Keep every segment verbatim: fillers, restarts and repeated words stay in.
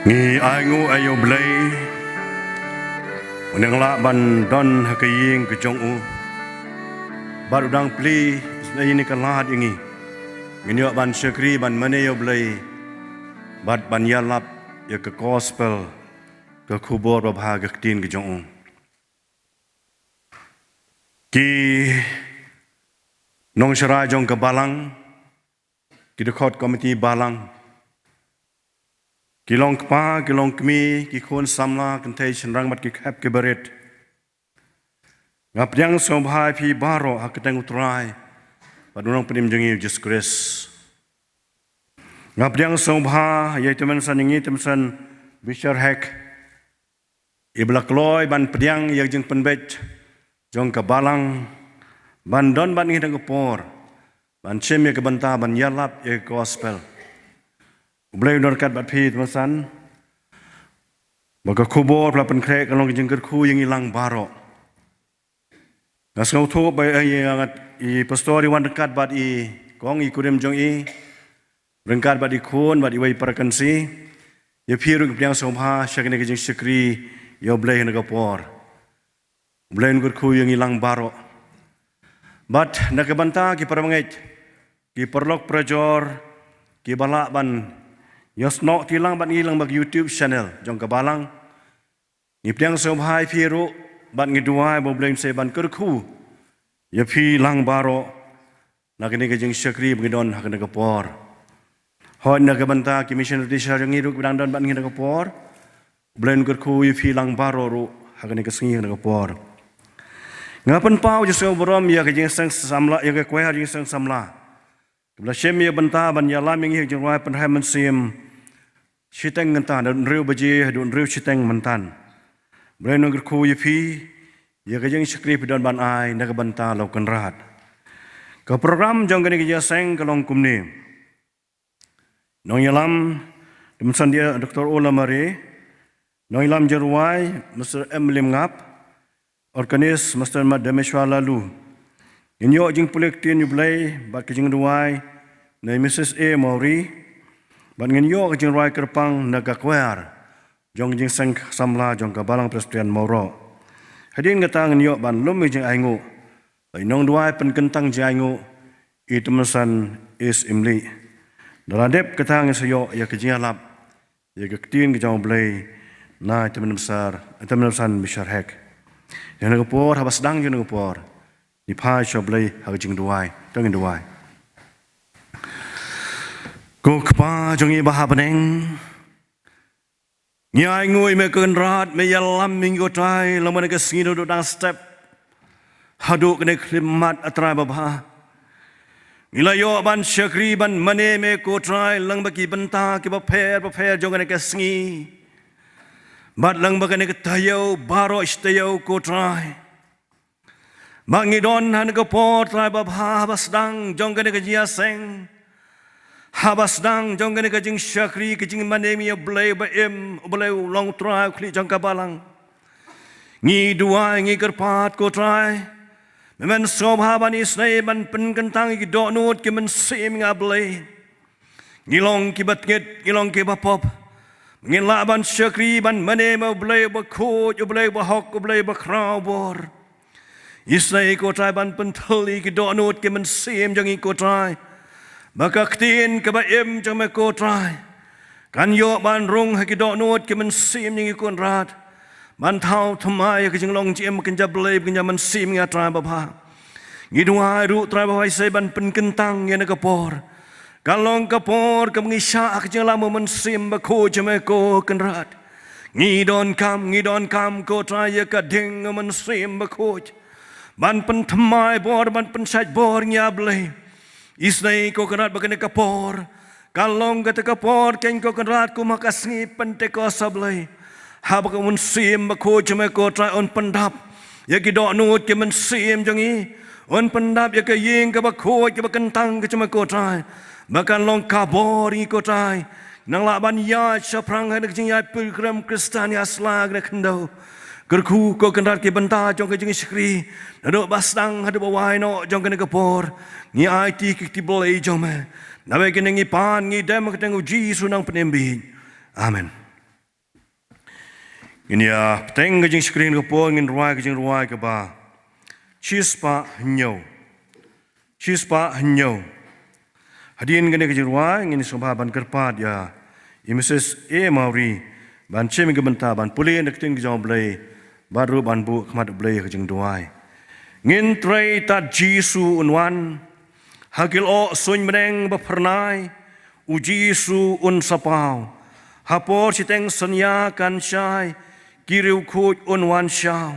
Ngi ainguh ïa u Blei, u nang lah ban don ha ka ïing ka jong u. Bad u dang plie ïa kane ka lad ïa ngi. Ngin ïoh ban shakri ban mane ïa u Blei bad ban ïalap ïa ka gospel, ka khubor babha ka ktien ka jong u. Ki nongsharai jong ka balang, ki dkhot komiti balang, ki long kpa, ki long kmie, ki khun samla, kynthei shynrang bad ki khep ki barit. Nga pdiang sngewbha ïa phi baroh ha ka kyrteng u Trai bad u Nongpynim jong ngi u Jisu Khrist. Nga pdiang sngewbha ïa i tymmen san, ïa ngi tymmen san Bishar Hek, i ba la kloi ban pdiang ïa ka jingpynbeit jong ka balang ban don bad ngi ha kane ka por, ban shim ïa ka bynta ban ïalap ïa ka gospel. U Blei un ryngkat bad phi tymmen san. Ba ka khubor ba la pynkhreh kan long ka jingkyrkhu ïa ngi lang baroh. Nga sngewthuh ba, eh, ïa nga, i pastor i wan ryngkat bad i kong i kurim jong i, ryngkat bad i khun bad iwei i para kynsi. Ïa phi ruh ngi pdiang sngewbha sha kane ka jingshakri ïa u Blei ha kane ka por. U Blei un kyrkhu ïa ngi lang baroh. Bad na ka bynta ki para bangeit, ki paralok parajor, ki ba lah ban ïasnoh ti lang bad ngi lyngba ka YouTube channel jong ka balang, ngi pdiang sngewbha ïa phi ruh bad ngi duwai ba u Blei un sa ban kyrkhu ïa phi lang baroh na kane ka jingshakri ba ngi don ha kane ka por. Hooid, na ka bynta ki missionary teacher jong ngi ruh ba dang don bad ngi ha kane ka por, u Blei un kyrkhu ïa phi lang baroh ruh ha kane ka sngi, ha kane ka por. Nga pynpaw jingsngewburom ïa ka jingïaseng samla, ïa ka choir jingïaseng samla, ka ba la shim ïa ka bynta ban ïalam ïa ngi ha ka jingrwai Pynhai Mynsiem shiteng kynta, naduh hynriew baje haduh hynriew shiteng mynta. U Blei un kyrkhu ïa phi ïa ka jingshakri ba phi don ban ai na ka bynta la u Kynrad. Ka program jong kane ka jingïaseng ka long kumne: nongïalam, tymmen san, Doctor Ola Mare. Nongïalam jingrwai, Mister M Lymngap. Organist, Mister Madameshwar Laloo. Ngin ïoh jingpule ktien u Blei bad ka jingduwai na i Missus A Mawrie. Bad ngin ïoh ka jingrwai kyrpang na ka choir jong ka jingïaseng samla jong ka Balang Presbyterian Mawroh. Hadien kata ngin ïoh ban lum ïa ka jingainguh bad i nongduwai pynkyntang jingainguh, i tymmen san S Imlih. Da la dep kata ngin sa ïoh ïa ka jingïalap ïa ka ktien ka jong u Blei na i tymmen san, i tymmen san Bishar Hek. Ha kane ka por, haba sdang jong kane ka por, ngi phai sha u Blei ha ka jingduwai. To ngin duwai. Ko Kpa jong ngi ba ha bneng, ngi ainguh ïa me ko Kynrad, me ïalam ïa ngi ko Trai, lyngba kane ka sngi naduh dang step haduh kane ka khyllipmat, A Trai babha. Ngi la ïoh ban shakri ban mane me ko Trai lyngba ki bynta ki bapher bapher jong kane ka sngi bad lyngba kane ka taïew baroh shi taïew ko Trai. Ba ngi don ha kane ka por Trai babha, haba sdang jong kane ka jingïaseng, haba sdang jong kane ka jingshakri, ka jingmane me ïa u Blei ba im, u Blei u long Trai u khlieh jong ka Balang. Ngi duwai, ngi kyrpad ko Trai, me men sngewbha ban isynei ban pynkyntang ïa ki dohnud ki mynsiem, A Blei. Ngi long ki batngit, ngi long ki bapop. Ngin lah ban shakri ban mane me u Blei uba khuid, u Blei uba hok, u Blei uba khraw bor. Isynei ko Trai ban pynthylli ki dohnud ki mynsiem jong ngi ko Trai, ba ka ktien kaba im jong me ko Trai kan ïoh ban rung ha ki dohnud ki mynsiem jong ngi ko Kynrad, ban thaw thymmai ïa ka jinglong jingim kynja Blei kynja mynsiem ngi, A Trai babha. Ngi duwai ruh Trai babha, isynei ban pynkyntang ïa kane ka por. Kan long ka por kaba ngi shah ha ka jingïalam u Mynsiem Bakhuid jong me ko Kynrad. Ngi donkam, ngi donkam ko Trai ïa ka ding u Mynsiem Bakhuid ban pynthymmai bor, ban pynshait bor ngi, A Blei. Isynei ko Kynrad ba kane ka por kan long kata ka por keiñ ko Kynrad kum ha ka sngi Pentekost, A Blei, haba ka Mynsiem Bakhuid jong me ko Trai un pyndap ïa ki dohnud ki mynsiem jong ngi, un pyndap ïa ka ïing kaba khuid kaba kyntang ka jong me ko Trai, ba kan long ka bor ïa ngi ko Trai, nang lah ban ïaid shaphrang ha kane ka jingïaid pilgrim Khristan ïa sla kane ka khyndew. Kyrkhu ko Kynrad ki bynta jong ka jingshakri naduh ba sdang haduh ba wai noh jong kane ka por. Ngi aiti ki kti Blei jong me. Naba kine ngi pan ngi dem ha ka kyrteng u Jisu Nongpynim bieit. Amen. Ngin ïa bteng ka jingshakri na ka por, ngin rwai ka jingrwai kaba shispah hynñiew. Shispah hynñiew. Hadien kane ka jingrwai ngin sngewbha ban kyrpad ïa i Mrs A Mawrie ban shim ka bynta ban pule na ka ktien ka jong U Blei bad ruh ban buh khmat U Blei ha ka jingduwai. Ngin trei tad Jisu un wan. Ha ki lyoh suiñ bneng ba phyrnai, U Jisu un sa paw. Ha por shiteng synñia kan shai, ki riewkhuid un wan shaw.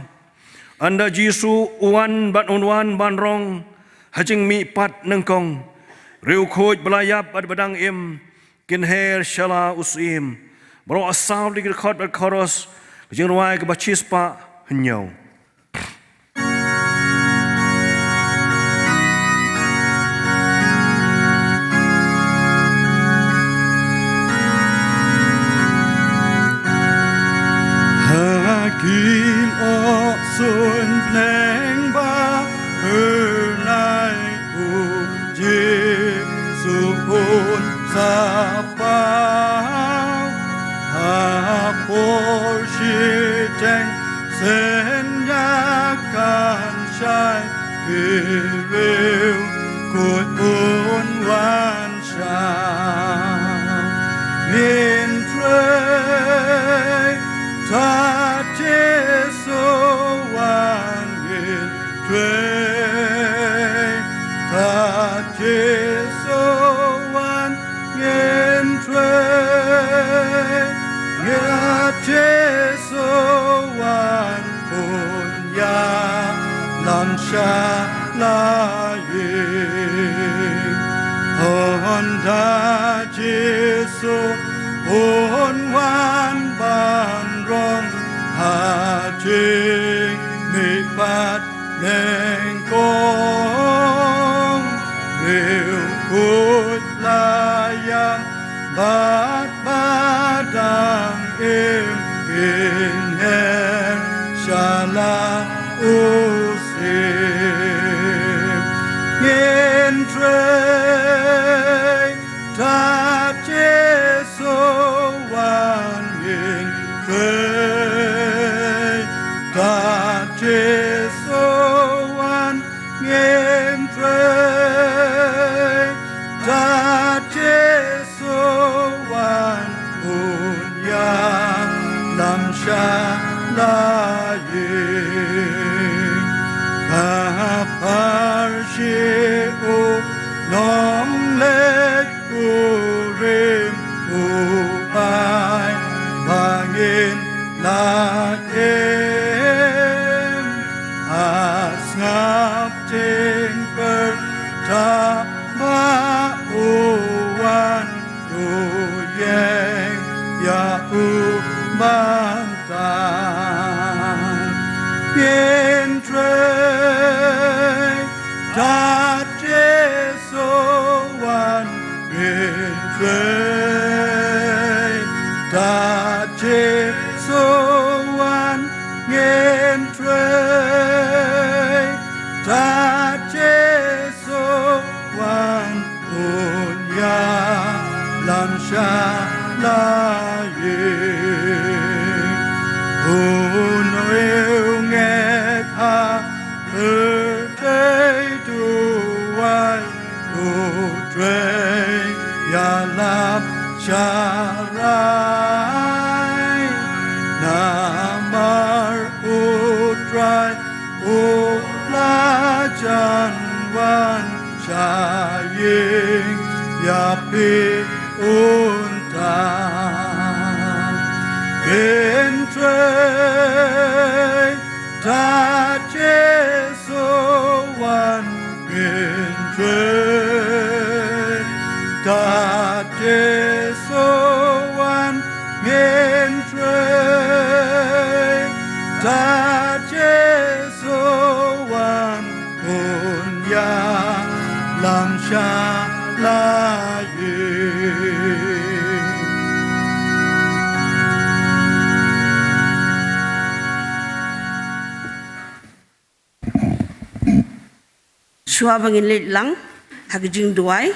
Ynda Jisu u wan bad un wan ban rong ha jingmihpat nyngkong, riewkhuid ba la ïap bad ba dang im kin her sha la u Syiem. Baroh saw leit dkhot bad chorus, ka jingrwai kaba shispah hynñiew. Ha ki lyoh suiñ bneng ba phyrnai, U Jisu un sa paw. Ha por shiteng synñia kan shai, ki riewkhuid un wan shaw. Ngin trei tad Jisu wan, ngin trei tad Jisu wan, ngin trei tad Jisu wan, un ïalam sha la ïing. Ynda Jisu un wan ban rong ha jingmihpat nyngkong, riewkhuid la ïap bad ba dang im kin her sha la u Syiem. Ngin trei tad Jisu wan, ngin trei tad Jisu wan, ngin trei tad Jisu wan, un ïalam sha la ïing. Ka par shi u nongleit kurim u ai ba ngin la im. Ha sngap jingpyrta ba u wan, u ïeng ïa u ban tan. Ngin trei tad Jisu wan, ngin trei tad Jisu wan, ngin trei tad Jisu wan, un ïalam sha la ïing. Uno uno u ngeit ha pyrthei duwai, u trei ïalap sharai. Namar U Trai u la jan wan sha ïing ïa phi un tan. Ngin trei tad Jisu wan, ngin trei tad Jisu wan, ngin trei tad Jisu wan, un ïalam sha la ïing. Shuwa ba ngin leit lang ha ka jingduwai,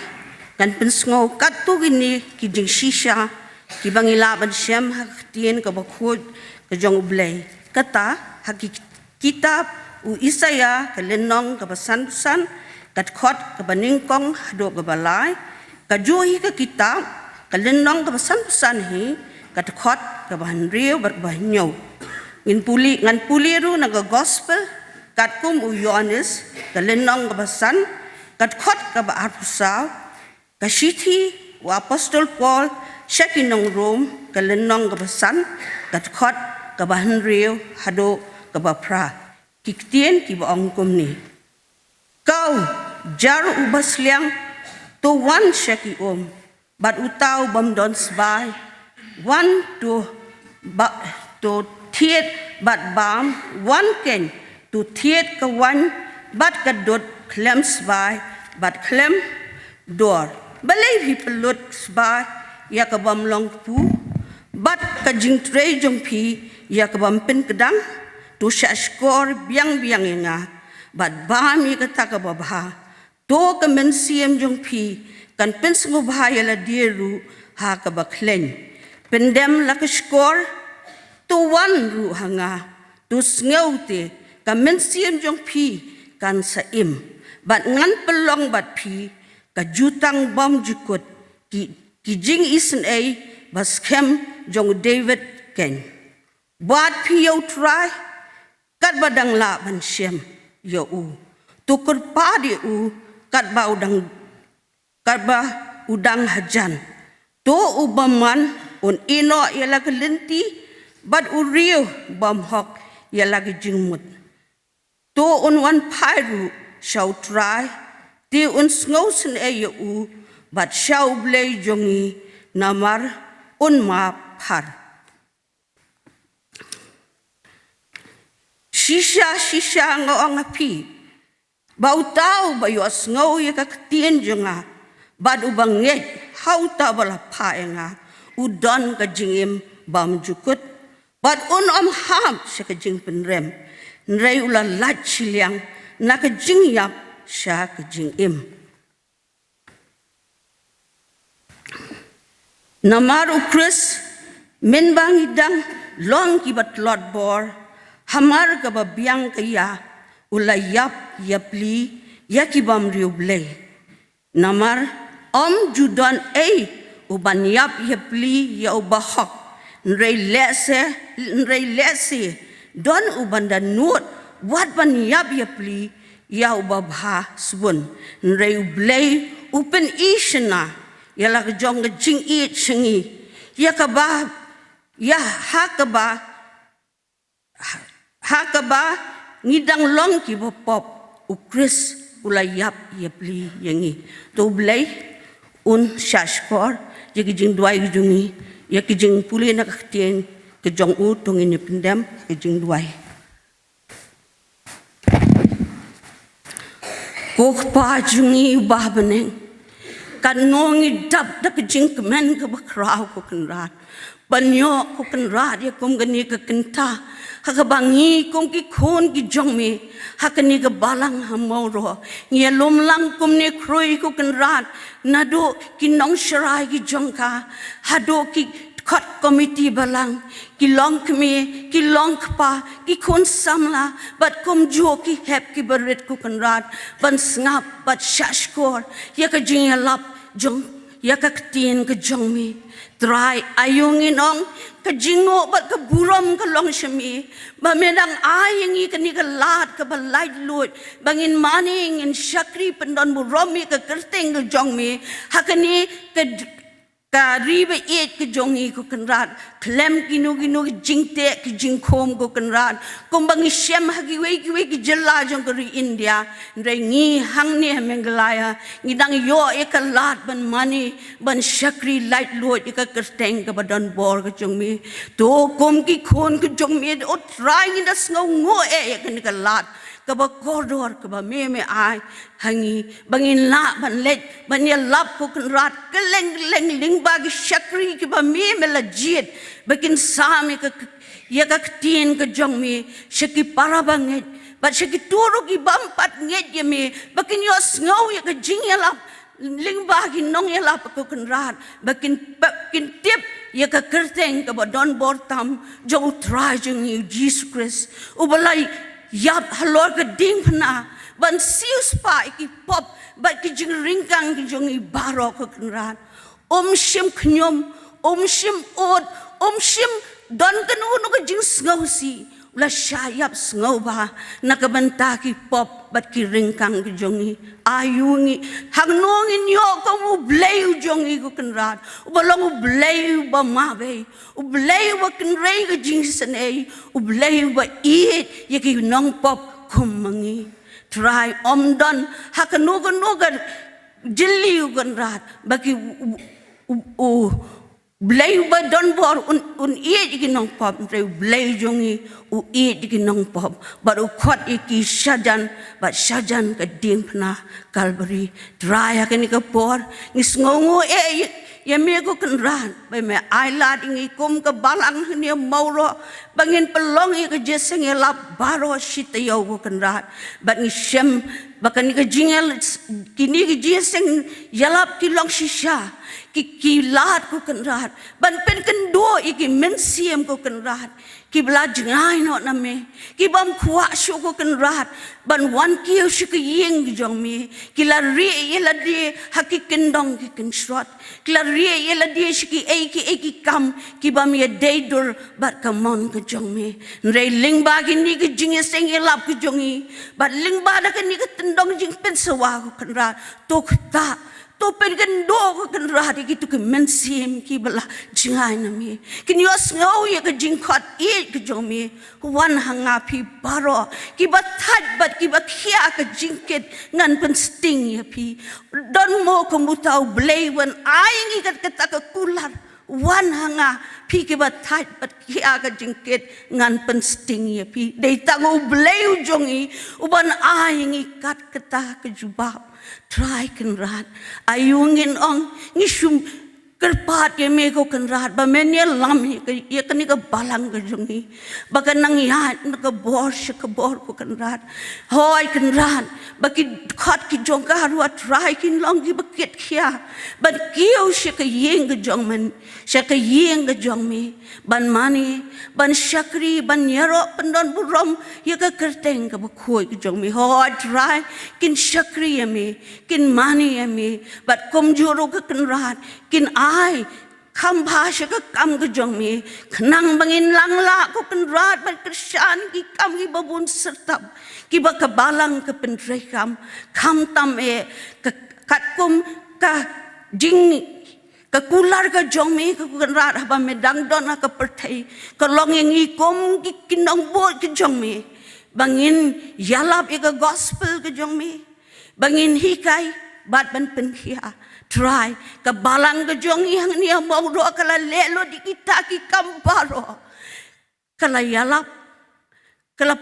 ngan pynsngew katto katne ki jingshisha kiba ngi lah ban shem ha ka ktien kaba khuid ka jong U Blei. Kata, ha ki kitab u Isaïah ka lynnong kaba sanphew san, ka dkhot kaba nyngkong haduh kaba lai, kajuh hi ka kitab ka lynnong kaba sanphew san hi, ka dkhot kaba hynriew bad kaba hynñiew. Ngin pule, ngan pule ruh na ka gospel katkum u Ïoannis ka lynnong kaba san, ka dkhot kaba arphew saw, ka shithi u apostol Paul sha ki nong Rom ka lynnong kaba san, ka dkhot kaba hynriew haduh kaba phra. Ki ktien kiba ong kumne: Ko, jar uba sliang, to wan sha ki um, bad uta u bym don sbai, wan to ba, to thied bad bam, wan keiñ to thied ka waiñ bad ka dud khlem sbai bad khlem dor. Balei phi pynlut sbai ïa ka bym long kpu, bad ka jingtrei jong phi ïa ka bym pynkdang? To shahshkor biang biang ïa nga, bad bam ïa kata kaba bha. To ka mynsiem jong phi kan pynsngewbha ïa lade ruh ha kaba khleiñ. Pyndem la ka shkor, to wan ruh ha nga, to sngew te, ka mynsiem jong phi kan sa im. Bad ngan pynlong bad phi ka jutang bymjukut, ki, ki jingisynei ba skhem jong u David keiñ. Wad phi ïa U Trai katba dang lah ban shem ïa u. To kyrpad ïa u katba u dang, katba u dang hajan. To u bymman un ïehnoh ïa la ka lynti, bad u riew bymhok ïa la ka jingmut. To un wan phai ruh sha U Trai, te un sngewsynei ïa u, bad sha U Blei jong ngi, namar un map phar. Shisha, shisha nga ong ha phi, ba uta uba ïohsngew ïa ka ktien jong nga, bad uba ngeit ha uta uba la phah ïa nga, u don ka jingim bymjukut, bad un ym hap sha ka jingpynrem, hynrei u la lait shiliang na ka jingïap sha ka jingim. Namar U Khrist, mynba ngi dang long kiba tlot bor, hamar kaba biang ka ïa, u la ïap ïapli ïa ki bym riewblei. Blei. Namar ym ju don ei u ban ïap ïapli ïa u bahok, hynrei lehse, hynrei lehse don u ban da nud wat ban ïap ïapli ïa u babha sbun. Hynrei U Blei u pyni shynna ïa la ka jong ka jingïeit sha ngi, ïa kaba, ïa ha kaba, ha kaba ngi dang long kiba pop, U Khrist u la ïap ïapli ïa ngi. To U Blei un shahshkor ïa ki jingduwai ki jong ngi, ïa ki jingpule na ka ktien ka jong u. To ngin ïa pyndem ka jingduwai. Ko Kpa jong ngi uba ha bneng, katno ngi dap da ka jingkmen kaba khraw, ko Kynrad. Ban ïoh, ko Kynrad, ïa kum kane ka kynta ha kaba ngi kum ki khun ki jong me ha kane ka balang ha Mawroh ngi ïalum lang kumne khrui, ko Kynrad, naduh ki nongshrai ki jong ka haduh ki kot komiti balang, ki longkmie, ki longkpa, ki khun samla, bad kumjuh ki hep kiba rit, ko Kynrad, ban sngap bad shahshkor ïa ka jingïalap jong, ïa ka ktien ka jong me. Trai, aïu ngin ong, ka jingnguh bad ka burom ka long sha me, ba me dang ai ïa ngi kane ka lad kaba laitluid ba ngin mane, ngin shakri pyndon burom ïa ka kyrteng ka jong me ha kane ka, ka ri ba ïeit ka jong ngi, ko Kynrad. Khlem kino kino ki jingteh ki jingkhum, ko Kynrad, kumba ngi shem ha kiwei kiwei ki jylla jong ka ri India, hynrei ngi hangne ha Meghalaya ngi dang ïoh ïa ka lad ban mane, ban shakri laitluid ïa ka kyrteng kaba donbor ka jong me. To kum ki khun ka jong me, O Trai, ngin da sngewnguh eh ïa kane ka lad kaba kordor kaba me me ai ha ngi, ba ngin lah ban leit ban ïalap, ko Kynrad, kylleng kylleng lyngba ki shakri kiba me me la jied, ba kin sam ïa ka, ïa ka ktien ka jong me sha ki para bangeit bad sha kito ruh ki bym pat ngeit ïa me, ba kin ïohsngew ïa ka jingïalap lyngba ki nongïalap, ko Kynrad, ba kin, ba kin tip ïa ka kyrteng kaba don bor tam jong U Trai jong ngi U Jisu Khrist, uba la ïap halor ka diengphna ban siew spah ïa ki pop bad ki jingryngkang ki jong ngi baroh, ko Kynrad. Um shym khñium, um shym ud, um shym don kano kano ka jingsngewsih, u la shah ïap sngewbha na ka bynta ki pop bad ki ryngkang ki jong ngi. Aïu ngi, hangno ngin ïoh kum U Blei u jong ngi, ko Kynrad, uba long U Blei uba mawei, U Blei uba kynrei ka jingisynei, U Blei uba ïeit ïa ki nongpop kum ma ngi. Trai, ym don ha kano kano ka jylli, ko Kynrad, ba ki u, u, u, u Blei uba don bor un, un ïeit ïa ki nongpop, hynrei U Blei jong ngi u ïeit ïa ki nongpop bad u khot ïa ki shajan bad shajan ka diengphna Kalbari. Trai, ha kane ka por ngi sngewnguh eh ïa, ïa me, ko Kynrad, ba me ai lad ïa ngi kum ka balang hangne ha Mawroh ba ngin pynlong ïa ka jingïaseng ïalap baroh shi taïew, ko Kynrad. Bad ngi shem ba kane ka jingïal, kine ki jingïaseng ïalap ki long shisha ki, ki lad, ko Kynrad, ban pynkynduh ïa ki mynsiem, ko Kynrad, kiba la jngai noh na me, ki bym kwah shuh, ko Kynrad, ban wan kiew sha ka ïing ka jong me. Ki la rieh ïa lade ha ki kyndong ki kynshrot, ki la rieh ïa lade sha kiei kiei ki kam ki bym ïadei dur bad ka mon ka jong me. Hynrei lyngba kine ki jingïaseng ïalap ki jong ngi bad lyngba da kane ka kyndong jingpynsawa, ko Kynrad, to ktah, to pynkynduh, ko Kynrad, ïa kito ki mynsiem kiba la jngai na me, kin ïohsngew ïa ka jingkhot ïeit ka jong me. Wan ha nga phi baroh kiba thait bad kiba khia ka jingkit, ngan pynsting ïa phi. Don mo kum uta U Blei uban ai ngi kat kata ka kular? Wan ha nga phi kiba thait bad khia ka jingkit, ngan pynsting ïa phi. Dei tang U Blei u jong ngi uban ai ngi kat kata ka jubab. Trai Kynrad, aïu ngin ong, ngi shu kyrpad ïa me, ko Kynrad, ba men ïalam ïa ka, ïa kane ka balang ka jong ngi, ba kan nang ïaid na ka bor sha ka bor, ko Kynrad. Hooid Kynrad, ba ki dkhot ki jong ka ruh, Trai, kin long kiba kit khia ban kiew sha ka ïing ka jong me, sha ka ïing ka jong me, ban mane, ban shakri, ban ïaroh pyndonburom ïa ka kyrteng kaba khuid ka jong me. Hooid Trai, kin shakri ïa me, kin mane ïa me, bad kumjuh ruh, ko Kynrad, kin ai kham bha sha ka kam ka jong me, khnang ba ngin lah, ko Kynrad, ban kyrshan ki kam kiba bun syrtap kiba ka balang ka pyntreikam, khamtam eh ka, katkum ka jing, ka kular ka jong me, ko Kynrad, haba me dang don ha ka pyrthei, ka long ïa ngi kum ki, ki nongbud ka jong me, ba ngin ïalap ïa ka gospel ka jong me, ba ngin hikai bad ban pynkhia. Trai, ka balang ka jong ngi hangne ha Mawroh ka la leh lut ïa kita ki kam baroh. Ka la ïalap, ka la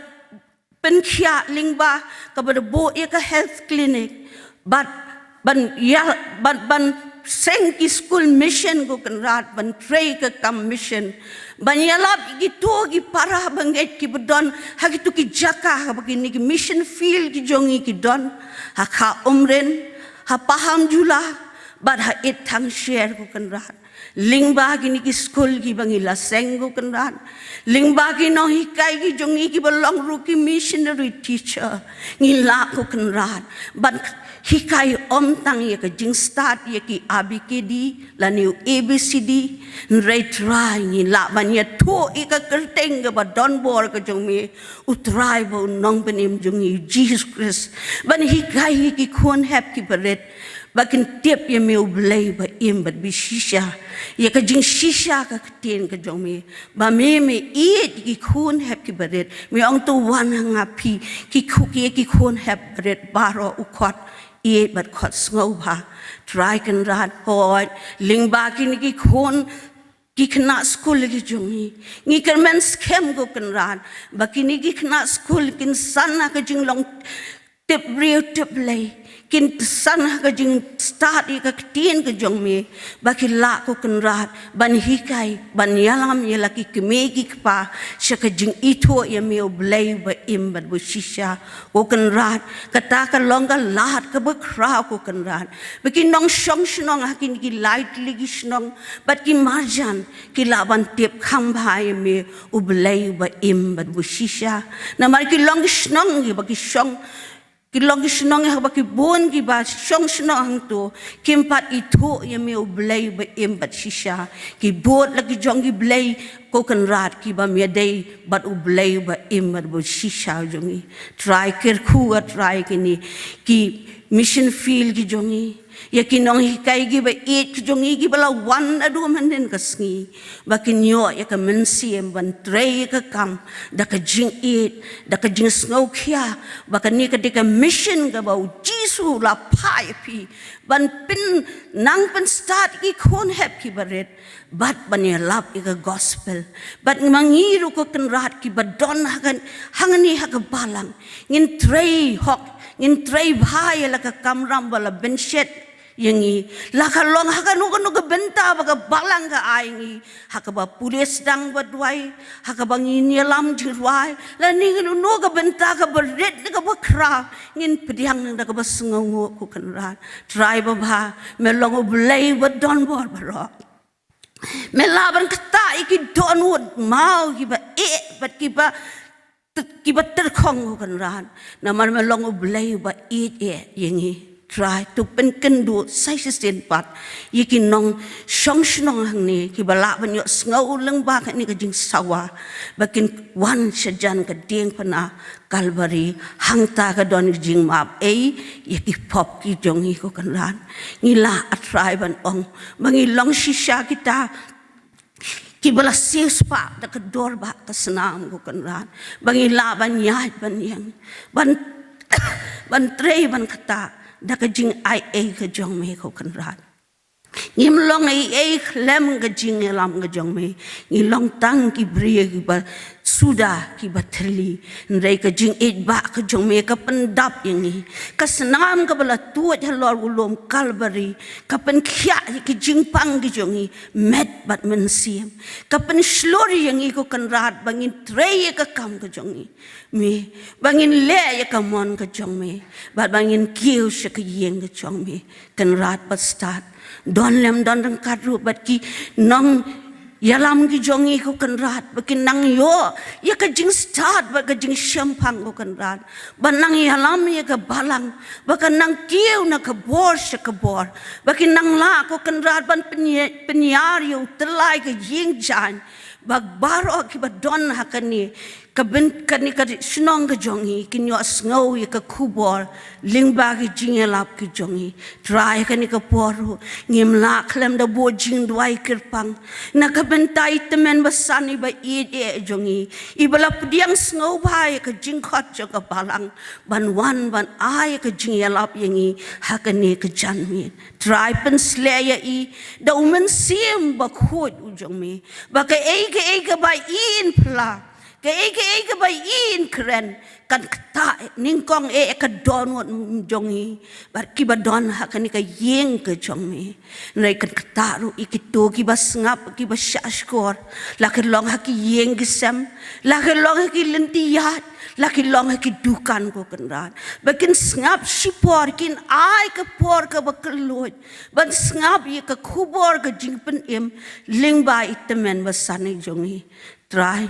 pynkhia lyngba kaba da buh ïa ka health clinic, bad ban ïa, ban, ban seng ki skul mission, ko Kynrad, ban trei ka kam mission, ban ïalap ïa kito ki para bangeit kiba don ha kito ki jaka haba kine ki mission field ki jong ngi ki don, ha Kha Umrin, ha Pahamjula, bad ha Ithangshare, ko Kynrad. Lyngba kine ki skul kiba ngi la seng, ko Kynrad, lyngba ki nonghikai ki jong ngi kiba long ruh ki missionary teacher, ngi lah, ko Kynrad, ban hikai ym tang ïa ka jingstad ïa ki A B K D lane u A B C D, hynrei Trai, ngi lah ban ïathuh ïa ka kyrteng kaba don bor ka jong me, U Trai bad U Nongpynim jong ngi U Jisu Khrist, ban hikai ïa ki khun hep kiba rit ba kin tip ïa me, U Blei ba im bad ba shisha, ïa ka jingshisha ka ktien ka jong me, ba me, me ïeit ïa ki khun hep kiba rit. Me ong, to wan ha nga phi, ki khu-, ki, ki khun hep ba rit baroh, u khot ïeit bad khot sngewbha. Trai Kynrad, hooid, lyngba kine ki khun, ki khynnah skul ki jong ngi, ngi kyrmen skhem, ko Kynrad, ba kine ki khynnah skul kin san ha ka jinglong tip briew tip Blei, kin san ha ka jingstad ïa ka ktien ka jong me, ba ki lah ko Kynrad ban hikai, ban ïalam ïa la ki kmie ki kpa sha ka jingithuh ïa me U Blei ba im bad ba shisha. Ko Kynrad, kata ka long ka lad kaba khraw ko Kynrad, ba ki nongshong shnong ha kine ki lai tylli ki shnong bad ki marjan ki lah ban tip kham bha ïa me U Blei ba im bad ba shisha. Namar ki long ki shnong kiba ki shong, ki long ki shnong ha kaba ki bun kiba shong shnong hangto kim pat ithuh ïa me U Blei ba im bad shisha. Ki bud la ki jong ki blei ko Kynrad kiba ym ïadei bad U Blei ba im bad ba shisha jong ngi. Trai kyrkhu, Trai, kine ki mission field ki jong ngi, ïa ki nonghikai kiba ïeit ki jong ngi kiba la wan haduh mynhynnin ka sngi, ba kin ïoh ïa ka mynsiem ban trei ïa ka kam da ka jingïeit, da ka jingsngewkhia ba kane ka dei ka mission kaba U Jisu u la phah ïa phi ban pyn, nang pynstad ïa ki khun hep kiba rit bad ban ïalap ïa ka gospel. Bad ma ngi ruh ko Kynrad kiba don ha ka, hangne ha ka balang, ngin trei hok, ngin trei bha ïa la ka kamram ba la bynshet ïa ngi. La ka long ha kano kano ka bynta ba ka balang ka ai ngi, ha kaba pule sdang ba duwai, ha kaba ngin ïalam jingrwai, lane kano kano ka bynta kaba rit ne kaba khraw, ngin pdiang da kaba sngewnguh ko Kynrad. Trai babha, me long U Blei ba don bor baroh. Me lah ban ktah ïa ki dohnud maw kiba eh bad kiba, kiba tyrkhong ko Kynrad. Namar me long U Blei uba ïeit eh ïa ngi. Trai, to pynkynduh sa shisien pat ïa ki nongshong shnong hangne kiba lah ban ïohsngew lyngba kane ka jingsawa, ba kin wan shajan ka diengphna Kalbari, hangta ka don ka jingmap ei ïa ki pop ki jong ngi ko Kynrad. Ngi lah, A Trai, ban ong ba ngi long shisha kita kiba la siewspah da ka dur bad ka snam ko Kynrad, ba ngi lah ban ïaid ban ïeng, ban, ban trei ban ktah da ka jingai ei ka jong me ko Kynrad. Ngim long ei ei khlem ka jingïalam ka jong me. Ngi long tang ki briew kiba suda, kiba thylli. Hynrei ka jingïeit ba ka jong me ka pyndap ïa ngi. Ka snam kaba la tuid halor u lum Kalbari ka pynkhiah ïa ki jingpang ki jong ngi, met bad mynsiem. Ka pynshlur ïa ngi ko Kynrad ba ngin trei ïa ka kam ka jong ngi, me, ba ngin leh ïa ka mon ka jong me, bad ba ngin kiew sha ka ïing ka jong me. Kynrad bad stad, don lem don ryngkat ruh bad ki nongïalam ki jong ngi ko Kynrad, ba kin nang ïoh ïa ka jingstad bad ka jingshemphang ko Kynrad, ba nang ïalam ïa ka balang, ba kan nang kiew na ka bor sha ka bor, ba kin nang lah ko Kynrad ban pynïa-, pynïar ïa u tyllai ka ïing jaiñ, ba baroh kiba don ha kane ka byn-, kane ka shnong ka jong ngi kin ïohsngew ïa ka khubor lyngba ki jingïalap ki jong ngi. Trai, kane ka por ruh ngim lah khlem da buh jingduwai kyrpang na ka bynta i tymmen basan iba ïeit eh jong ngi, iba la pdiang sngewbha ïa ka jingkhot jong ka balang ban wan ban ai ka jingïalap ïa ngi ha kane ka janmiet. Trai, pynsleh ïa i da u Mynsiem Bakhuid u jong me, ba kaei kaei kaba i in phla, kaei kaei kaba i in kren, kan ktah nyngkong eh ka dohnud jong i bad kiba don ha kane ka ïing ka jong me. Hynrei kan ktah ruh ïa kito kiba sngap, kiba shahshkor, la ki long ha ki ïing ki sem, la ki long ha ki lynti ïaid, la ki long ha ki dukan ko Kynrad, ba kin sngap shipor, kin ai ka por kaba kylluid ban sngap ïa ka khubor ka jingpynim lyngba i tymmen basan i jong i. Trai,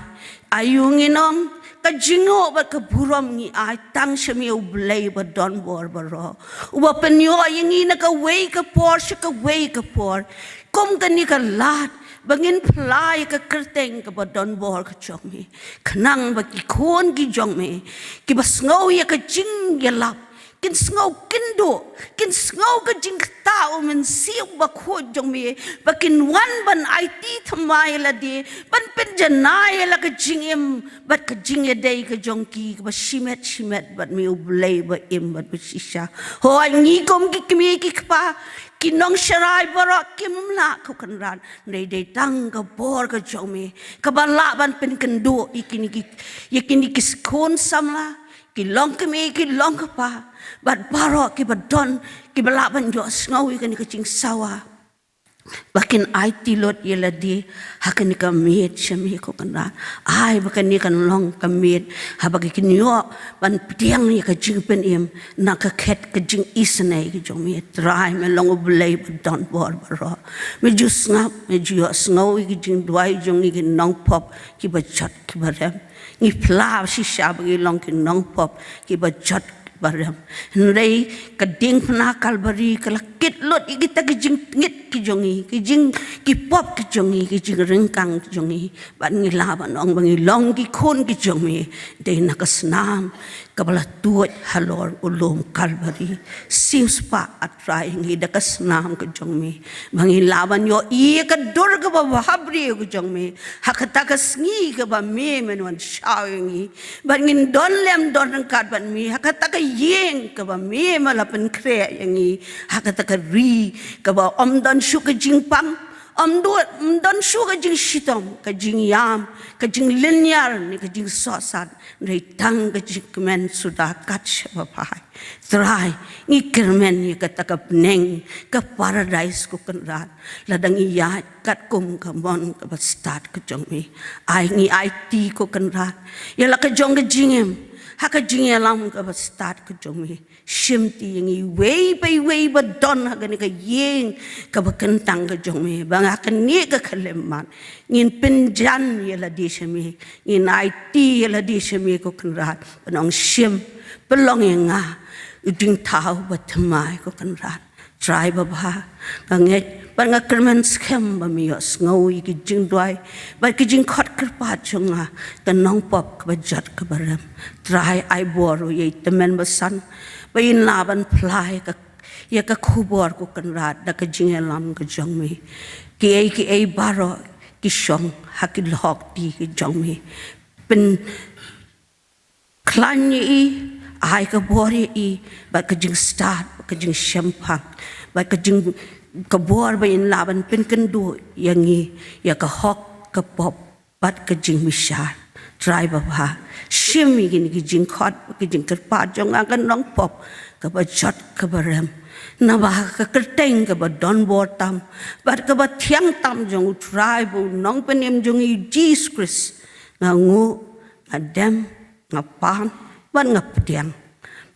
aïu ngin ong, ka jingnguh bad ka burom ngi ai tang sha me, U Blei ba don bor baroh, uba pynïoh ïa ngi na kawei ka por sha kawei ka por, kum kane ka lad ba ngin phla ïa ka kyrteng kaba don bor ka jong me, khnang ba ki khun ki jong me kiba sngew ïa ka jingïalap kin sngew kynduh, kin sngew ka jingktah u Mynsiem Bakhuid jong me, ba kin wan ban aiti thymmai ïa lade, ban pynjanai ïa la ka jingim bad ka jingïadei ka jong ki kaba shimet shimet bad me, U Blei ba im bad ba shisha. Hooid, ngi kum ki kmie ki kpa, ki nongsharai baroh kim lah ko Kynrad, hynrei dei tang ka bor ka jong me kaba lah ban pynkynduh ïa kine ki, ïa kine ki khun samla, ki long kmie, ki long kpa, bad baroh kiba don, kiba lah ban ïohsngew ïa kane ka jingsawa, ba kin aiti lut ïa lade ha kane ka miet sha me ko Kynrad. Ai ba kane kan long ka miet haba ki kin ïoh ban pdiang ïa ka jingpynim na ka khet ka jingisynei ka jong me. Trai me long U Blei ba don bor baroh. Me ju sngap, me ju ïohsngew ïa ki jingduwai jong ngi ki nongpop kiba jot kiba rem. Ngi phla shisha ba ngi long ki nongpop kiba jot kiba rem. Hynrei ka diengphna Kalbari ka la kit lut ïa kita ki jingtngit ki jong ngi, ki jing, ki pop ki jong ngi, ki jingryngkang ki jong ngi. Bad ngi lah ban ong ba ngi long ki khun ki jong me dei na ka snam kaba la tuid halor u lum Kalbari. Siew spah A Trai ngi da ka snam ka jong me, ba ngi lah ban ïohi ïa ka dur kaba bhabriew ka jong me ha kata ka sngi kaba me men wan shaw ïa ngi. Bad ngin don lem don ryngkat bad me ha kata ka ïing kaba me me la pynkhreh ïa ngi, ha kata ka ri kaba ym don shuh ka jingpang, ym don, ym don shuh ka jingshitom, ka jingïam, ka jinglynñiar ne ka jingsohsat, hynrei tang ka jingkmen suda kat shaba phai. Trai, ngi kyrmen ïa kata ka bneng, ka paradais ko Kynrad, lada ngi ïaid katkum ka mon kaba stad ka jong me. Ai ngi aiti ko Kynrad ïa la ka jong ka jingim ha ka jingïalam kaba stad ka jong me. Shimti ïa ngi iwei pa iwei ba don ha kane ka ïing kaba kyntang ka jong me, ba ha kane ka khyllipmat ngin pynjan ïa lade sha me, ngin aiti ïa lade sha me ko Kynrad, ban ong shim, pynlong ïa nga u jingthaw ba thymmai ko Kynrad. Trai babha, nga ngeit bad nga kyrmen skhem ba me ïohsngew ïa ki jingduwai bad ki jingkhot kyrpad jong nga, ka nongpop kaba jot kaba rem. Trai ai bor ïa i tymmen basan ba in lah ban phla ïa ka, ïa ka khubor ko Kynrad da ka jingïalam ka jong me. Kiei kiei baroh ki shong ha ki lhok kti ki jong me. Pyn khlaiñ ïa i, ai ka bor ïa i bad ka jingstad, bad ka jingshemphang, bad ka jing, ka bor ba in lah ban pynkynduh ïa ngi ïa ka hok ka pop bad ka jingbishar. Trai babha, shim ïa kine ki jingkhot, ki jingkyrpad jong nga ka nongpop kaba jot kaba rem. Naba ha ka kyrteng kaba don bor tam bad kaba thiang tam jong U Trai bad U Nongpynim jong ngi Jisu Khrist, nga nguh, nga dem, nga pan bad nga pdiang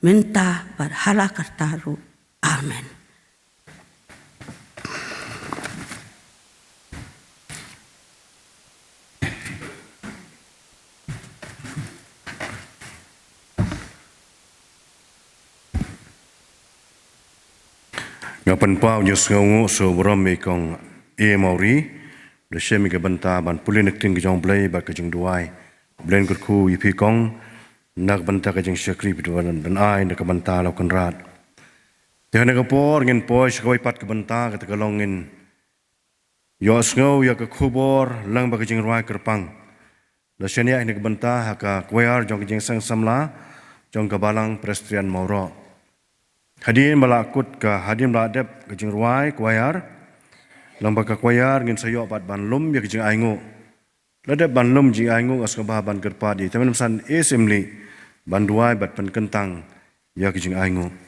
mynta bad hala karta ruh. Amen. Nga pynpaw jingïasngewnguh sha u burom i Kong A. Mawrie, da shim ïa ka bynta ban pule na ka ktien ka jong U Blei bad ka jingduwai. U Blei un kyrkhu ïa phi Kong na ka bynta ka jingshakri phi ban, ban ai na ka bynta la u Kynrad. Te ha kane ka por ngin poi sha kawei pat ka bynta, kata ka long ngin ïohsngew ïa ka khubor lyngba ka jingrwai kyrpang. La shaniah ha kane ka bynta ha ka choir jong ka Jingseng Samla jong ka Balang Presbyterian Mawroh. Hadien ba la kut ka, hadien ba la dep ka jingrwai choir, lyngba ka choir ngin sa ïoh pat ban lum ïa ka jingainguh. La dep ban lum jingainguh, nga sngewbha ban kyrpad ïa i Tymmen Basan A. Syiemlieh ban duwai bad pynkyntang ïa ka jingainguh.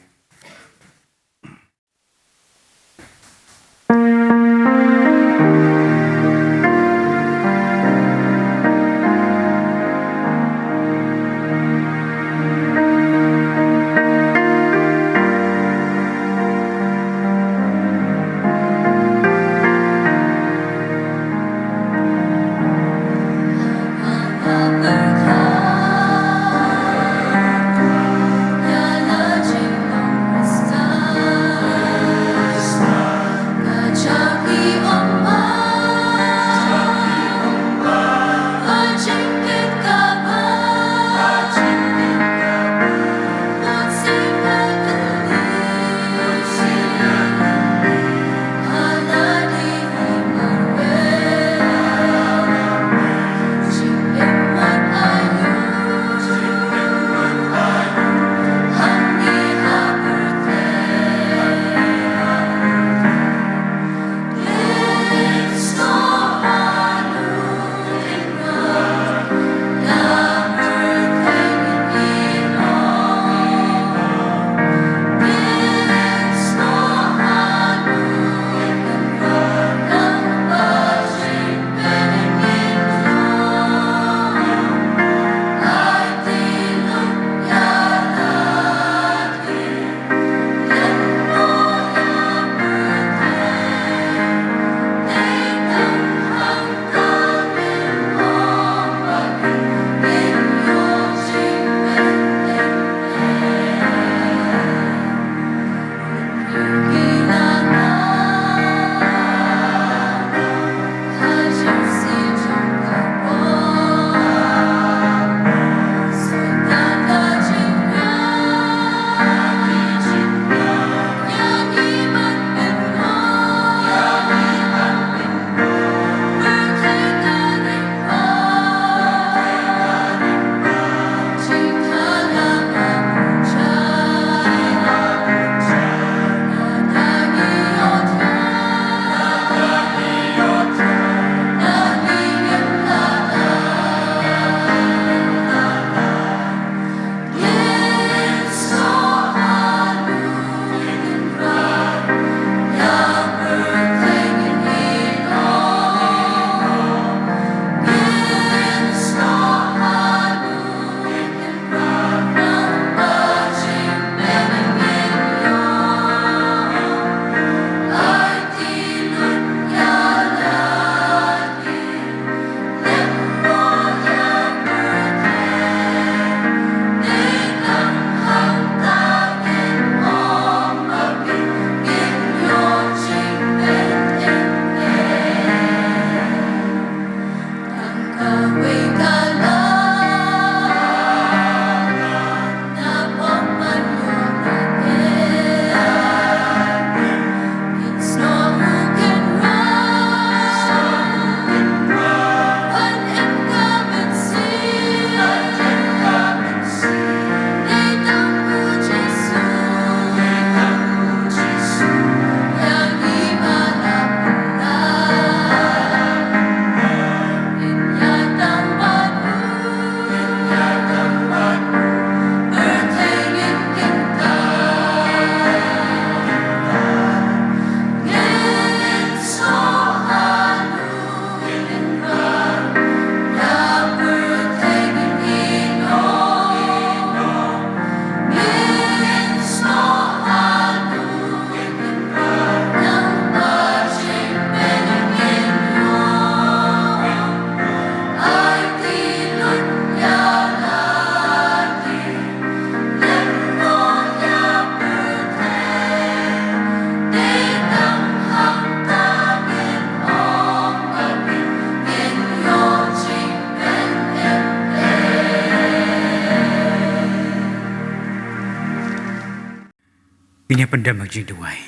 Ngin ïa pyndem ha ka jingduwai.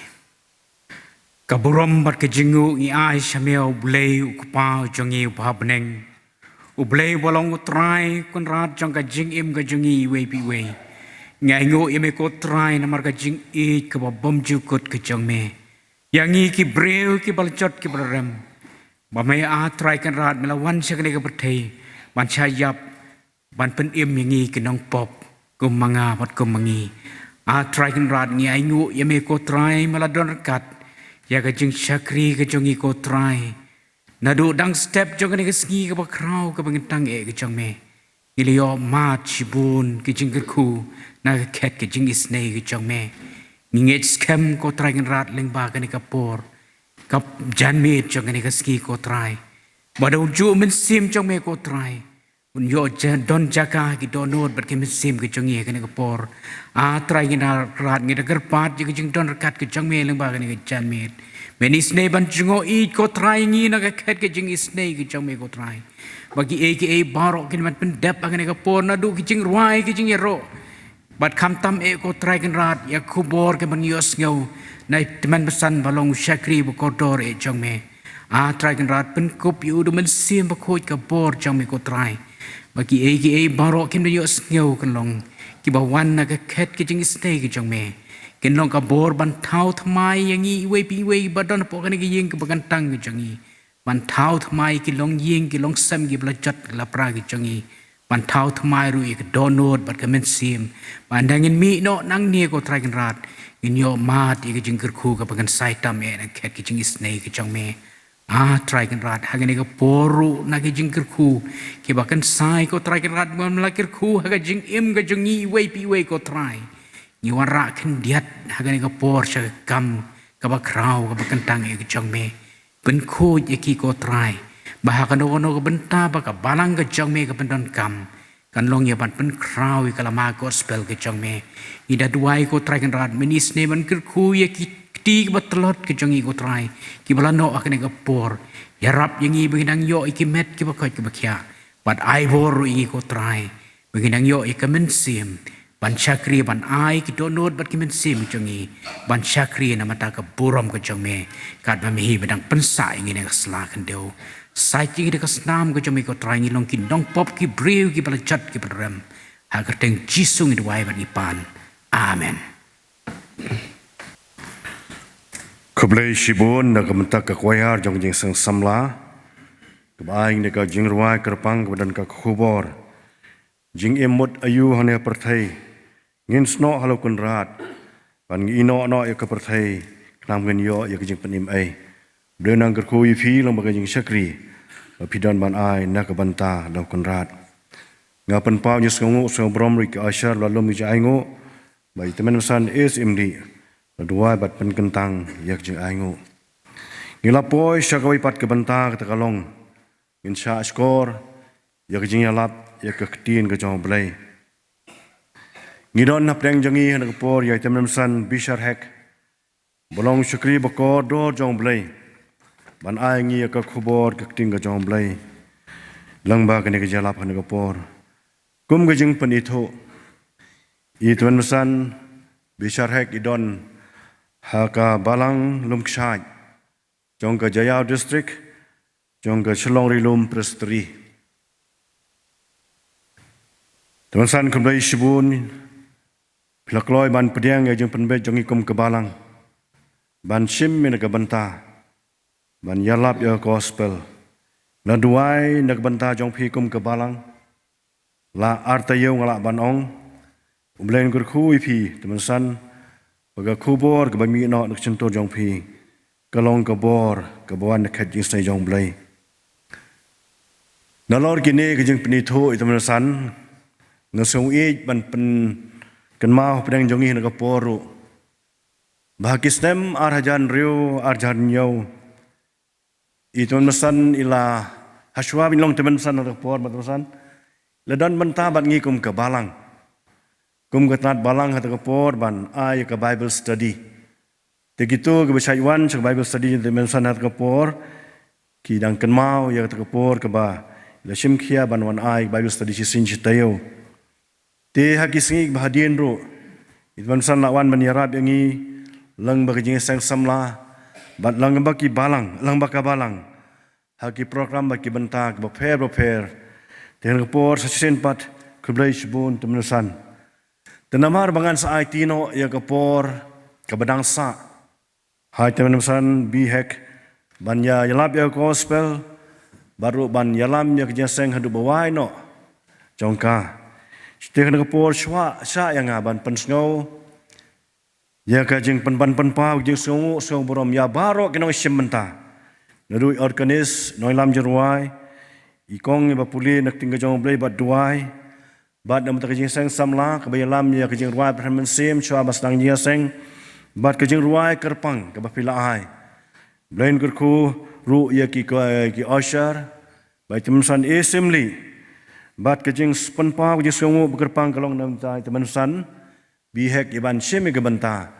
Ka burom bad ka jingnguh ngi ai sha me, U Blei, U Kpa jong ngi uba ha bneng. U Blei uba long U Trai Kynrad jong ka jingim ka jong ngi iwei pa iwei. Ngi ainguh ïa me ko Trai namar ka jingïeit kaba bymjukut ka jong me ïa ngi ki briew kiba la jot kiba la rem. Ba me, A Trai Kynrad, me la wan sha kane ka pyrthei ban shah ïap, ban pynim ïa ngi ki nongpop kum ma nga bad kum ma ngi. A Trai Kynrad, ngi ainguh ïa me ko Trai, me la don ryngkat ïa ka jingshakri ka jong ngi ko Trai. Naduh dang step jong kane ka sngi kaba khraw kaba kyntang eh ka jong me, ngi la ïoh mad shibun ki jingkyrkhu na ka khet ka jingisynei ka jong me. Ngi ngeit skhem ko Trai Kynrad lyngba kane ka por, ka janmiet jong kane ka sngi ko Trai, ba da u juh mynsiem jong me ko Trai, un ïoh ja-, don jaka ha ki dohnud bad ki mynsiem ki jong ngi ha kane ka por. A Trai Kynrad, ngi da kyrpad ïa ka jingdon ryngkat ka jong me lyngba kane ka janmiet. Men isynei ban jngoh ïeit ko Trai ïa ngi na ka khet ka jingisynei ka jong me ko Trai, ba kiei kiei baroh kin ban pyndep ha kane ka por, naduh ki jingrwai, ki jingïaroh, bad khamtam eh ko Trai Kynrad ïa ka khubor kaba ngi ïohsngew na i tymmen basan ba long u shakri ba kordor eh jong me. A Trai Kynrad, pynkup ïa u da u Mynsiem Bakhuid ka bor jong me ko Trai, ba kiei kiei baroh kin ban ïohsngew kin long kiba wan na ka khet ka jingisynei ka jong me, kin long ka bor ban thaw thymmai ïa ngi iwei pa iwei ba don hapoh kane ka ïing kaba kyntang ka jong ngi, ban thaw thymmai ki longïing ki longsem kiba la jot la pra ki jong ngi, ban thaw thymmai ruh ïa ka dohnud bad ka mynsiem, ba ynda ngin mih noh nangne ko Trai Kynrad, ngin ïoh mad ïa ka jingkyrkhu kaba kynsai tam eh na ka khet ka jingisynei ka jong me. A Trai Kynrad, ha kane ka por ruh na ki jingkyrkhu kiba kynsai ko Trai Kynrad, ba me la kyrkhu ha ka jingim ka jong ngi iwei pa iwei ko Trai, ngi wanrah khyndiat ha kane ka por sha ka kam kaba khraw kaba kyntang eh ka jong me. Pynkhuid ïa ki ko Trai, ba ha kano kano ka bynta ba ka balang ka jong me ka pyndonkam, kan long ïa ban pynkhraw ïa ka lama gospel ka jong me. Ngi da duwai ko Trai Kynrad, men isynei ban kyrkhu ïa ki kti kiba tlot ka jong ngi ko Trai, kiba la noh ha kane ka por. Ïarap ïa ngi ba ngin nang ïoh ïa ki met kiba koit kiba khiah, bad ai bor ruh ïa ngi ko Trai, ba ngin nang ïoh ïa ka mynsiem ban shakri, ban ai ki dohnud bad ki mynsiem jong ngi ban shakri na ka bynta ka burom ka jong me, katba me hi ba dang pynsah ïa ngi na ka sla khyndew. Sait ïa ngi da ka snam ka jong me ko Trai, ngi long ki nongpop, ki briew kiba la jot kiba la rem. Ha ka kyrteng Jisu ngi duwai bad ngi pan. Amen. Khublei shibun na ka bynta ka choir jong ka Jingseng Samla, kaba ai ïa ngi ka jingrwai kyrpang kaba don ka khubor: Jingim mut aïu hangne ha pyrthei? Ngin snoh halor Kynrad, ban ngi ïehnoh noh ïa ka pyrthei, khnang ngin ïoh ïa ka jingpynim ei? Blei un nang kyrkhu ïa phi lyngba ka jingshakri ba phi don ban ai na ka bynta u Kynrad. Nga pynpaw ïa ka jingsngewnguh sngewbha ruh ïa ki usher ba la lum ïa ka jingainguh, bad ïa i tymmen basan S M D, la duwai bad pynkyntang ïa ka jingainguh. Ngi la poi sha kawei pat ka bynta, kata ka long: Ngin shah shkor ïa ka jingïalap ïa ka Ktien ka jong U Blei. Ngi don hapdeng jong ngi ha kane ka por ïa i tymmen basan Bishar Hek, ba long u shakri ba kordor jong U Blei, ban ai ïa ngi ïa ka khubor ka Ktien ka jong U Blei lyngba kane ka jingïalap ha kane ka por. Kum ka jingpynithuh, i tymmen basan Bishar Hek i don ha ka Balang Lumkshaid jong ka Jaïaw District, jong ka Shillong Rilum Presbytery. Tymmen basan, khublei shibun, phi la kloi ban pdiang ïa ka jingpynbeit jong ngi kum ka balang, ban shim ïa kane ka bynta ban ïalap ïa ka gospel. Nga duwai na ka bynta jong phi kum ka balang, la arta ïew nga lah ban ong, U Blei un kyrkhu ïa phi, tymmen basan, ba ka khubor kaba mih noh na ka shyntur jong phi, ka long ka bor kaba wan na ka khet jingisynei jong U Blei. Nalor kine ki jingpynithuh, i tymmen basan, nga sngew ïeit ban pynkynmaw hapdeng jong ngi ha kane ka por ruh, ba ha ki snem ar hajar hynriew, ar hajar hynñiew, i tymmen basan i la, hashwa ba in long tymmen basan ha kane ka por, ba tymmen basan, la don bynta bad ngi kum ka balang, kum ka tnat balang ha kata ka por ban ai ïa ka Bible study. Te kito kiba shait wan sha ka Bible study jong i tymmen basan ha kata ka por, ki dang kynmaw ïa kata ka por kaba la shim khia ban wan ai Bible study shisien shi taïew. Te ha ki sngi kiba hadien ruh, i tymmen basan la wan ban ïarap ïa ngi lyngba ka jingïaseng samla, bad lyngba ki balang, lyngba ka balang, ha ki program bad ki bynta kiba pher bapher. Te ha kane ka por sa shisien pat, khublei shibun Tymmen Basan. Te namar ba ngan sa aiti noh ïa ka por kaba dang sah ha i Tymmen Basan Bihek ban ïa ïalap ïa ka gospel, bad ruh ban ïalam ïa ka jingïaseng haduh ba wai noh jong ka. Te ha kane ka por shuwa shah ïa nga ban pynsngew ïa ka jingpynban pynpaw, ka jingsngewnguh sngewnguh burom ïa baroh ki nongshim bynta, naduh i organist, nongïalam jingrwai, i kong iba pule na ka ktien ka jong U Blei bad duwai, bad na ka bynta ka jingïaseng samla kaba ïalam ïa ka jingrwai pynhynmen mynsiem shuwa ba sdang jingïaseng, bad ka jingrwai kyrpang kaba phi la ai. Blei un kyrkhu ruh ïa ki, ki usher, bad i Tymmen Basan Assembly, bad ka jingpynpaw, ka jingsngewnguh ba kyrpang ka long na ka bynta i Tymmen Basan Bihek, ïa ban shim ïa ka bynta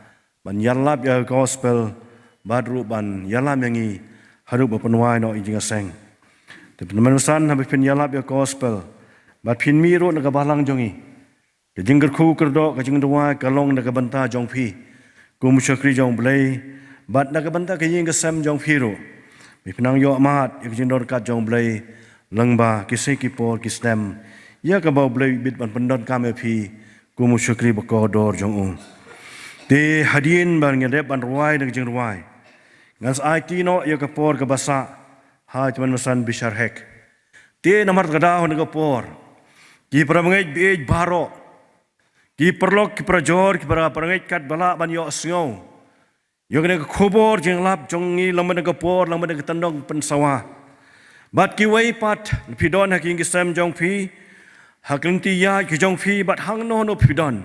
ban ïalap ïa ka gospel, bad ruh ban ïalam ïa ngi haduh ba pynwai noh ïa ka jingïaseng. Te Tymmen Basan, haba phin ïalap ïa ka gospel bad phin mih ruh na ka balang jong ngi, ka jingkyrkhu kyrdoh, ka jingduwai ka long na ka bynta jong phi kum u shakri jong U Blei, bad na ka bynta ka ïing ka sem jong phi ruh. Phin nang ïoh mad ïa ka jingdon ryngkat jong U Blei lyngba ki sngi, ki por, ki snem, ïa kaba U Blei u bit ban pyndonkam ïa phi kum u shakri ba kordor jong u. Te hadien ba ngin dep ban rwai na ka jingrwai, ngan sa aiti noh ïa ka por kaba sah ha i Tymmen Basan Bishar Hek. Te namar kata ha kane ka por, ki para bangeit baieit baroh, ki paralok, ki parajor, ki para, para ngeit katba lah ban ïohsngew ïa kane ka khubor jingïalap jong ngi lyngba kane ka por, lyngba kane ka tyndong pynsawa. Bad kiwei pat, phi don ha ki ïing ki sem jong phi, ha ki lynti ïaid ki jong phi, bad hangno hangno phi don,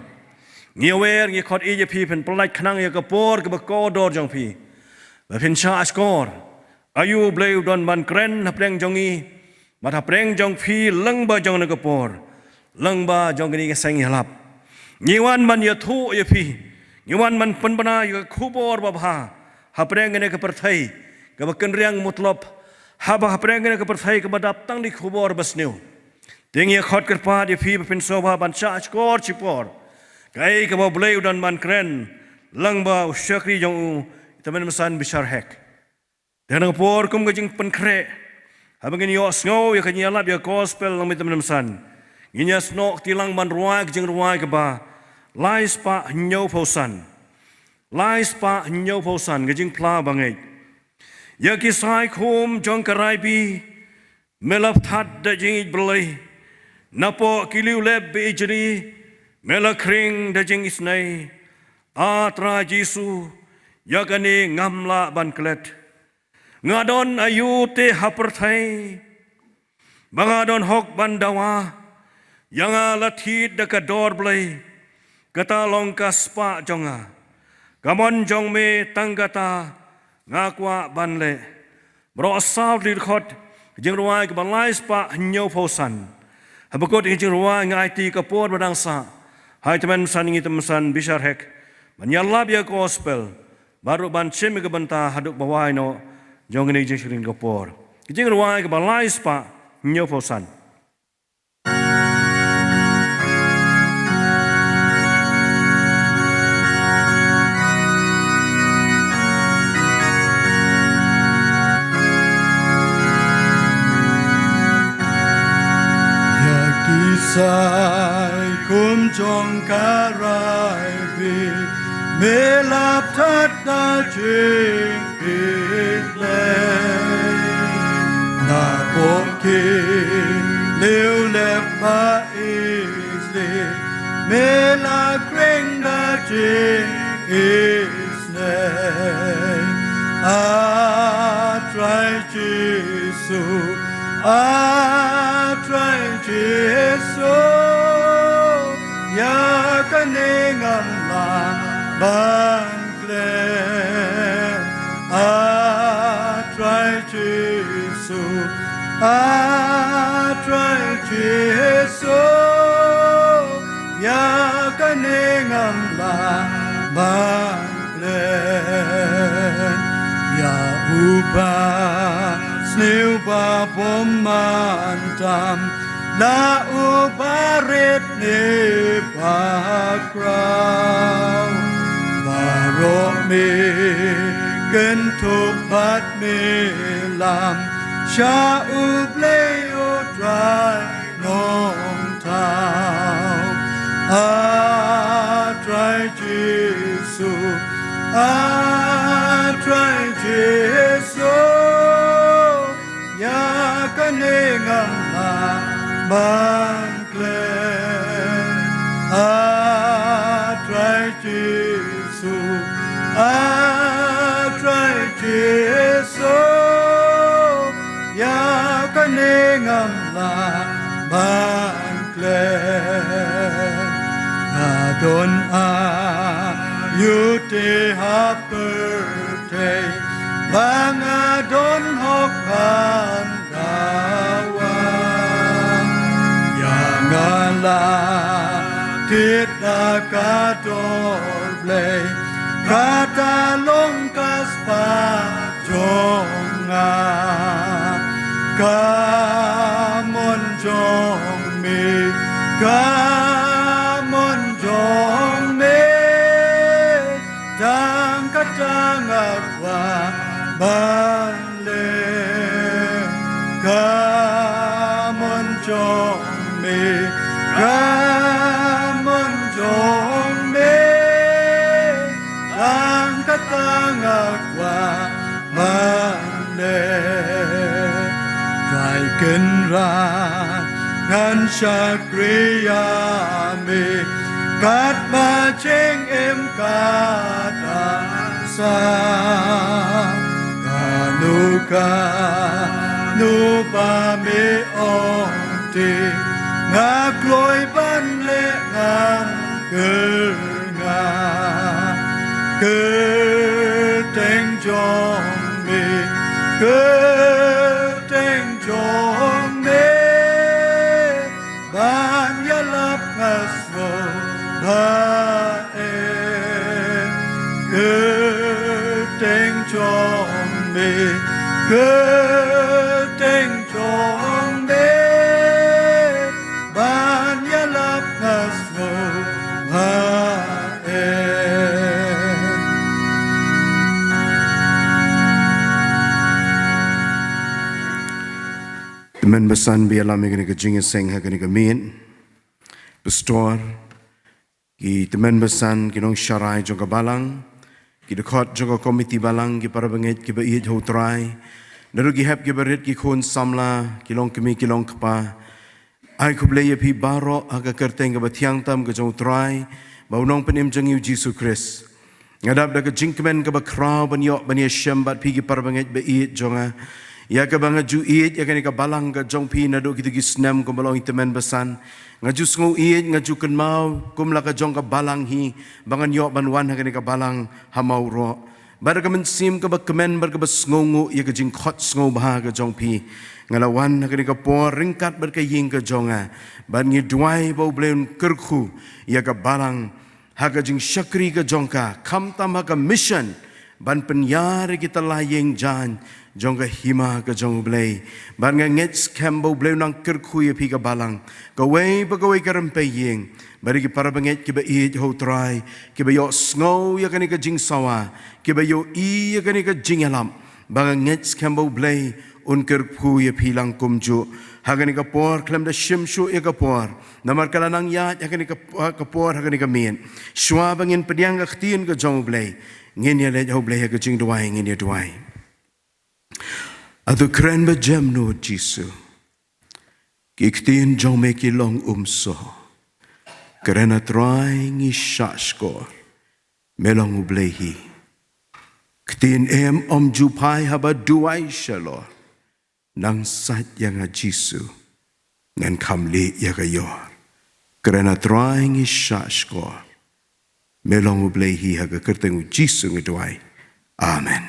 ngi wer, ngi khot ïa phi, phin pyllait khnang ïa ka por kaba kordor jong phi, ba phin shah shkor. Aïu U Blei u don ban kren hapdeng jong ngi, bad hapdeng jong phi lyngba jong kane ka por, lyngba jong kane ka seng ïalap. Ngi wan ban ïathuh ïa phi, ngi wan ban pynbna ïa ka khubor babha hapdeng kane ka pyrthei kaba kynriang mutlop, haba hapdeng kane ka pyrthei kaba dap tang da ki khubor basniew. Te ngi khot kyrpad ïa phi ba phin sngewbha ban shah shkor shipor kaei kaba U Blei u don ban kren lyngba u shakri jong u, i Tymmen Basan Bishar Hek. Te ha kane ka por, kum ka jingpynkhreh, haba ngin ïohsngew ïa ka jingïalap ïa ka gospel lyngba i Tymmen Basan, ngin ïasnoh kti lang ban rwai ka jingrwai kaba lai spah hynñiewphew san. Lai spah hynñiewphew san, ka jingphla bangeit. Ïa ki saikhum jong ka Raibi, me la pynthad da jingïeit Blei. Napoh ki liewlep ba ijli, me la khring da jingisynei. A Trai Jisu, ïa kane ngam lah ban klet. Nga don aïu te ha pyrthei ba nga don hok ban dawa? Ïa nga la thied da ka dor Blei, kata long ka spah jong nga. Ka mon jong me tang kata nga kwah ban leh. Baroh saw tylli dkhot, ka jingrwai kaba lai spah hynñiewphew san. Haba kut ïa ka jingrwai, nga aiti ka por ba dang sah ha i Tymmen Basan, i Tymmen Basan Bishar Hek, ban ïalap ïa ka gospel, bad ruh ban shim ïa ka bynta haduh ba wai noh jong kane ka jingshakri kane ka por. Ka jingrwai kaba lai spah hynñiewphew san. Ïa ki saikhum jong ka Raibi, me la pynthad da jingïeit Blei. Napoh ki liewlep ba ijli, me la khring da jingisynei. A Trai Jisu, A Trai Jisu, ïa kane ngam lah ban klet. A Trai Jisu, A Trai Jisu, ïa kane ngam lah ban klet. Ïa uba sniew ba bym man tam, la uba rit ne ba khraw, baroh Me kynthup bad me lam sha U Blei U Trai Nongthaw. A Trai Jisu, A Trai Jisu, ïa kane ngam lah ban klet. A Trai Jisu, A Trai Jisu, ïa kane ngam lah ban klet. Nga don aiu te ha pyrthei ba nga don hok ban dawa. Ïa nga la thied da ka dorblei, kata long ka spah jong nga. Ka mon jong me, ka mon jong me, tang kata nga kwah ban leh. Ka mon jong me, ka mon jong me, tang kata nga kwah ban leh. Trai Kynrad, ngan shakri ïa me katba jingim ka dang sah. Kano kano ba me ong te, nga kloi ban leh ngan kyrngah. Kyrteng jong me, kyrteng jong me, ban ïalap nga sngewbha eh. Kyrteng jong me, kyrteng jong me, ban ïalap nga sngewbha eh. Tymmen basan ba ïalam ïa kane ka jingïaseng ha kane ka miet. Pastor, ki tymmen basan, ki nongsharai jong ka balang, ki dkhot jong ka komiti balang, ki para bangeit kiba ïeit ha U Trai, naduh ki hep kiba rit, ki khun samla, ki longkmie ki longkpa. Ai khublei ïa phi baroh ha ka kyrteng kaba thiang tam ka jong U Trai bad U Nongpynim jong ngi U Jisu Khrist. Nga dap da ka jingkmen kaba khraw ban ïoh ban ïashem bad phi ki para bangeit ba ïeit jong nga. Ïa kaba nga ju ïeit ïa kane ka balang ka jong phi naduh kito ki snem kumba long i tymmen basan. Nga ju sngew ïeit, nga ju kynmaw kum la ka jong ka balang hi ba ngan ïoh ban wan ha kane ka balang ha Mawroh. Bad da ka mynsiem kaba kmen bad kaba sngewnguh ïa ka jingkhot sngewbha ka jong phi, nga la wan ha kane ka por ryngkat bad ka ïing ka jong nga. Bad ngi duwai ba U Blei un kyrkhu ïa ka balang ha ka jingshakri ka jong ka, khamtam ha ka mission ban pynïar ïa kita la ïing jaiñ jong ka hima ka jong U Blei. Bad nga ngeit skhem ba U Blei un nang kyrkhu ïa phi ka balang, kawei pa kawei ka rympei ïing, bad ïa ki para bangeit kiba ïeit ha U Trai, kiba ïohsngew ïa kane ka jingsawa, kiba ïohi ïa kane ka jingïalap, ba nga ngeit skhem ba U Blei un kyrkhu ïa phi lang kumjuh ha kane ka por. Khlem da shim shuh ïa ka por, namar ka la nang ïaid ha kane ka, ka por ha kane ka miet. Shuwa ba ngin pdiang ka ktien ka jong U Blei, ngin ïaleit ha U Blei ha ka jingduwai, ngin ïaduwai. A to kren ba jem nud Jisu, ki ktien jong me ki long umsoh. Kren A Trai ngi shahshkor, me long U Blei hi. Ktien em ym ju phai haba duwai shalor. Nang sait ïa nga Jisu, ngan kham lieh ïa ka ïor. Kren A Trai ngi shahshkor, me long U Blei hi, ha ka kyrteng U Jisu ngi duwai. Amen.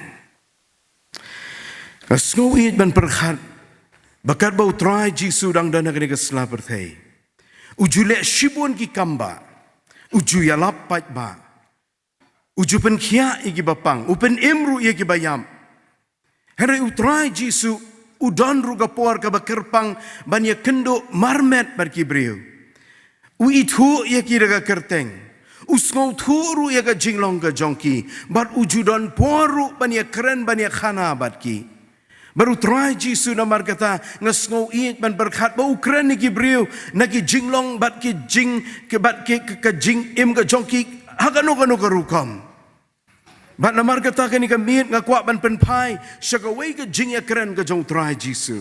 Nga sngew ïeit ban pyrkhat ba katba U Trai Jisu u dang don ha kane ka sla pyrthei, u ju leh shibun ki kam ba, u ju ïalap paidbah, u ju pynkhiah ïa kiba pang, u pynim ruh ïa kiba ïap. Hynrei U Trai Jisu u don ruh ka por kaba kyrpang ban ïakynduh marmet bad ki briew. U ithuh ïa ki da ka kyrteng, U sngewthuh ruh ïa ka jinglong ka jong ki, bad u ju don por ruh ban ïakren ban ïakhana bad ki. Bad u Trai Jisu, namar kata nga sngew ïeit ban pyrkhat ba u kren ïa ki briew na ki jinglong bad ki jing, ki, bad ki, ka, ka jingim ka jong ki ha kano kano ka rukom. Bad namar kata kane ka miet nga kwah ban pynphai sha kawei ka jingïakren ka jong u Trai Jisu.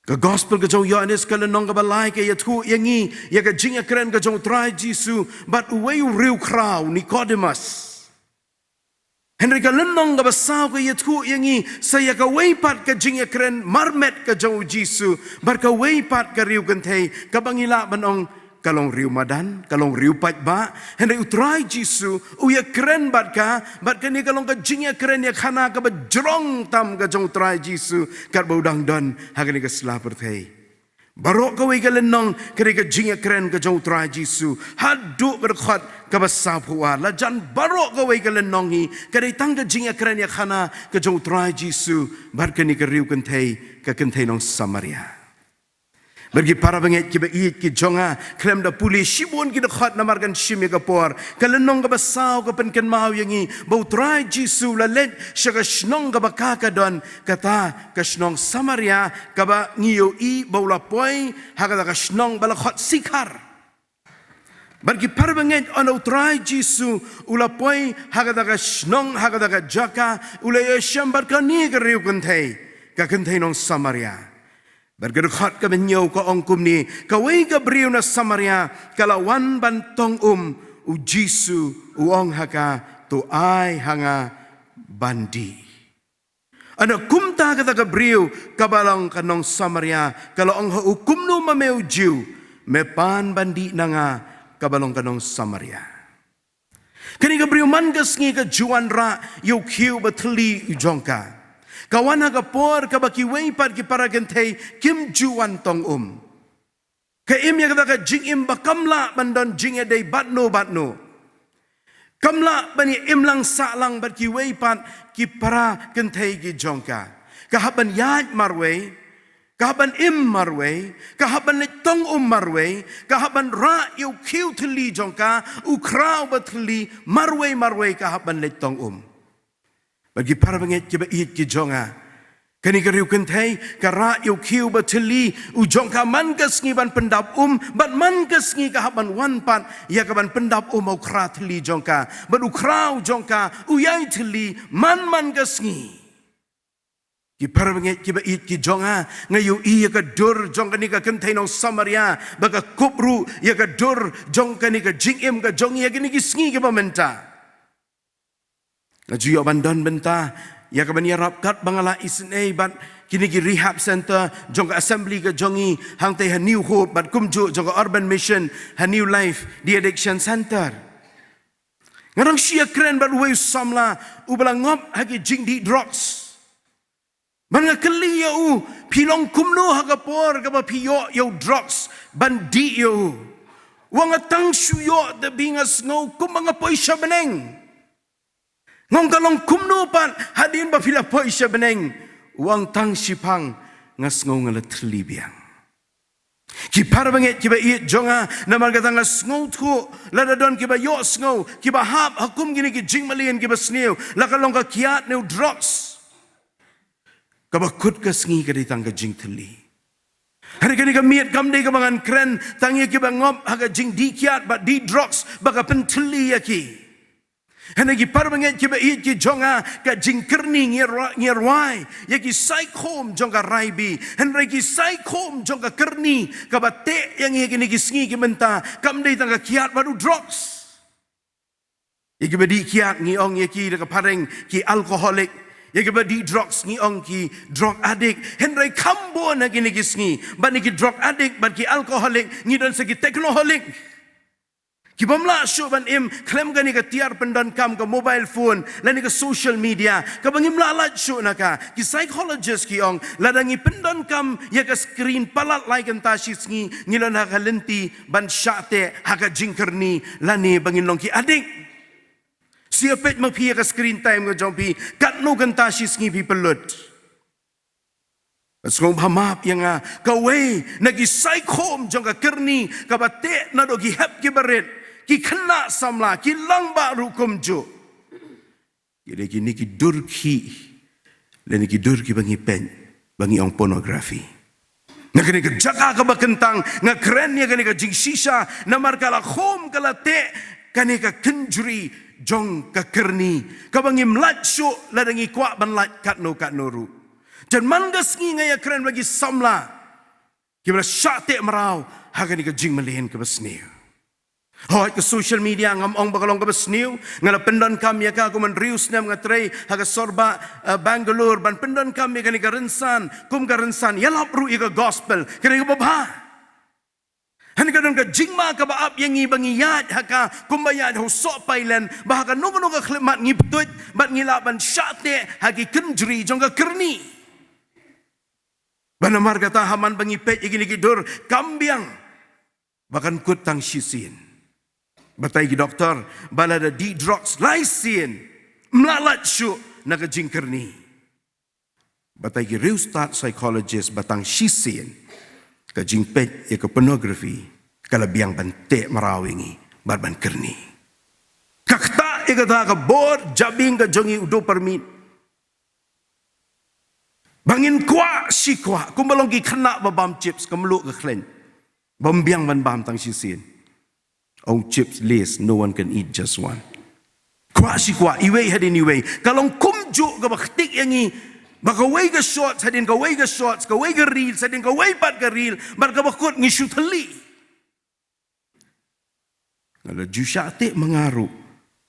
Ka Gospel ka jong u Ïoannis ka lynnong kaba lai ka ïathuh ïa ngi ïa ka jingïakren ka jong u Trai Jisu bad uwei u riewkhraw, Nikodemus. Hynrei ka lynnong kaba saw ka ïathuh ïa ngi sa ïa kawei pat ka jingïakren marmet ka jong u Jisu bad kawei pat ka riewkynthei, kaba ngi lah ban ong ka long riewmadan, ka long riewpaidbah. Hynrei u Trai Jisu u ïakren bad ka, bad kane ka long ka jingïakren ïakhana kaba jrong tam ka jong u Trai Jisu katba u dang don ha kane ka sla pyrthei. Baroh kawei ka lynnong ka dei ka jingïakren ka jong u Trai Jisu haduh ka dkhot kaba saphew ar. La jan baroh kawei ka lynnong hi ka dei tang ka jingïakren ïakhana ka jong u Trai Jisu bad kane ka riewkynthei, ka kynthei nong Samaria. Bad ki parabangeit kiba ïeit ki jong nga, khlem da pule shibun ki dkhot namar kan shim ïa ka por, ka lynnong kaba saw ka pynkynmaw ïa ngi ba u Trai Jisu u la leit sha ka shnong kaba ka ka don, kata ka shnong Samaria, kaba ngi ïohi ba u la poi ha kata ka shnong ba la khot Sikhar. Bad ki parabangeit, ynda u Trai Jisu u la poi ha kata ka shnong, ha kata ka jaka, u la ïashem bad kane ka riewkynthei, ka kynthei nong Samaria. Bad ka dkhot kaba hynñiew ka ong kumne: Kawei ka briew na Samaria ka la wan ban tong um, u Jisu u ong ha ka, to ai ha nga ban dih. Ynda kumta kata ka briew kaba long ka nong Samaria ka la ong ha u, kumno ma me u Jiw, me pan ban dih na nga kaba long ka nong Samaria? Kane ka briew man ka sngi ka ju wan rah ïa u khiew ba thylli u jong ka. Ka wan ha ka por kaba kiwei pat ki para kynthei kim ju wan tong um. Ka im ïa kata ka jingim ba kam lah ban don jingïadei bad no bad no. Kam lah ban ïa im lang sah lang bad kiwei pat ki para kynthei ki jong ka. Ka hap ban ïaid marwei, ka hap ban im marwei, ka hap ban leit tong um marwei, ka hap ban rah ïa u khiew thylli jong ka, u khraw ba thylli, marwei marwei ka hap ban leit tong um. Bad ki parabangeit kiba ïeit ki jong nga, kane ka riewkynthei ka rah ïa u khiew ba thylli u jong ka man ka sngi ban pyndap um, bad man ka sngi ka hap ban wan pat ïa ka ban pyndap um ha u khraw thylli jong ka, bad u khraw jong ka u ïai thylli man man ka sngi. Ki parabangeit kiba ïeit ki jong nga, nga ïohi ïa ka dur jong kane ka kynthei nong Samaria ba ka kup ruh ïa ka dur jong kane ka jingim ka jong ngi ïa kine ki sngi kiba mynta. Nga ju ïoh ban don bynta ïa ka ban ïarap katba nga la isynei bad kine ki rehab center jong ka assembly ka jong ngi hangtei ha New Hope bad kumjuh jong ka Urban Mission ha New Life De-Addiction Center. Nga dang shu ïakren bad uwei u samla uba la ngop ha ki jingdih drugs. Bad nga kylli ïa u, phi long kumno ha ka por kaba phi ïoh ïa u drugs ban dih ïa u? U ong, nga tang shu ïoh da ba nga sngew kumba nga poi sha bneng. Nga ong, ka long kumno pat hadien ba phi la poi sha bneng? U ong, tang shiphang nga sngew nga la thylli biang. Ki parabangeit kiba ïeit jong nga, namar kata nga sngewthuh lada don kiba ïohsngew, kiba hap ha kum kine ki jingmlien kiba sniew, la ka long ka kiad ne u drugs, kaba kut ka sngi ka dei tang ka jingthylli. Hynrei kane ka miet kam dei kaba ngan kren tang ïa kiba ngop ha ka jingdih kiad bad dih drugs ba ka pynthylli ïa ki. Hynrei ki parabangeit kiba ïeit ki jong nga, ka jingkyrni ngi rwa-, ngi rwai ïa ki saikhum jong ka Raibi. Hynrei ki saikhum jong ka kyrni kaba teh ïa ngi ha kine ki sngi ki mynta kam dei tang ka kiad bad u drugs. Ïa kiba dih kiad ngi ong ïa ki da ka phareng ki alcoholic. Ïa kiba dih drugs ngi ong ki drug addict. Hynrei kham bun ha kine ki sngi bad ïa ki drug addict bad ki alcoholic ngi don sa ki technoholic. Ki bym lah shuh ban im khlem kane ka tiar pyndonkam ka mobile phone lane ka social media, kaba ngim lah lait shuh na ka. Ki psychologist ki ong, lada ngi pyndonkam ïa ka screen palat lai kynta shi sngi, ngi don ha ka lynti ban shah teh ha ka jingkyrni lane ba ngin long ki addict. Shu ïa peit ma phi ïa ka screen time ka jong phi, katno kynta shi sngi phi pynlut. Sngewbha map ïa nga, kawei na ki saikhum jong ka kyrni kaba teh naduh ki hep kiba rit, ki khynnah samla, ki lang bah ruh kumjuh. Ki dei kine ki dur khih, lane ki dur kiba ngi peit, ba ngi ong pornography. Na kane ka jaka kaba kyntang, nga kren ïa kane ka jingshisha, namar ka la khum ka la teh kane ka kynjri jong ka kyrni, kaba ngim lait shuh lada ngi kwah ban lait katno katno ruh. Jan man ka sngi nga ïa kren bad ki samla kiba la shah teh mraw ha kane ka jingmlien kaba sniew. Hooid, ka social media ngam ong ba ka long kaba sniew, nga la pyndonkam ïa ka kum hynriew snem nga trei ha ka sorbah, eh, Bangalore, ban pyndonkam ïa kane ka rynsan kum ka rynsan ïalap ruh ïa ka gospel, kane kaba bha. Hynrei ka don ka jingma kaba ap ïa ngi ba ngi ïaid ha ka kumba ïaid ha u soh pailen, ba ha kano kano ka khyllipmat ngi pyntuid bad ngi lah ban shah teh ha ki kynjri jong ka kyrni. Ba namar kata ha man ba ngi peit ïa kine ki dur, kam biang ba kan kut tang shisien. Batai ki doktor ba lada dih drugs lai sien, ym lah lait shuh na ka jingkyrni. Batai ki riewstad psychologist ba tang shisien ka jingpeit ïa ka pornography ka la biang ban teh mraw ïa ngi bad ban kyrni. Ka ktah ïa kata ka bor jabieng ka jong ngi, u dopamine. Ba ngin kwah shi kwah, kumba long ki khynnah ba bam chips, ka mluh ka khleiñ. Bym biang ban bam tang shisien. Ong chips, Lays, no one can eat just one. Kwah shi kwah, iwei hadien iwei. Ka long kumjuh kaba ktik ïa ngi ba kawei ka shorts hadien kawei ka shorts, kawei ka reels hadien kawei pat ka reel, bad kaba kut ngi shu thylli. Nga la ju shah teh ma nga ruh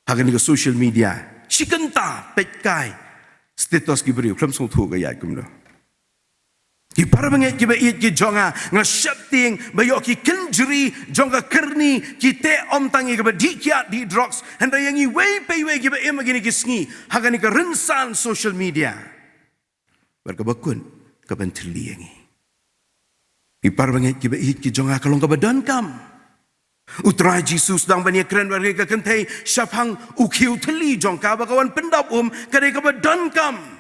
ha kane ka social media shi kynta, peit kai status ki briew, khlem sngewthuh ka ïaid kumno. Ki para bangeit kiba ïeit ki jong nga, nga sheptieng ba ïoh ki kynjri jong ka kyrni ki teh ym tang ïa kaba dih kiad dih drugs, hynrei ïa ngi iwei pa iwei kiba im ha kine ki sngi ha kane ka rynsan social media. Bad kaba kut ka pynthylli ïa ngi. Ki para bangeit kiba ïeit ki jong nga, ka long kaba donkam. U Trai Jisu sdang ban ïakren bad ka kynthei shaphang u khiew thylli jong ka ba ka wan pyndap um, ka dei kaba donkam.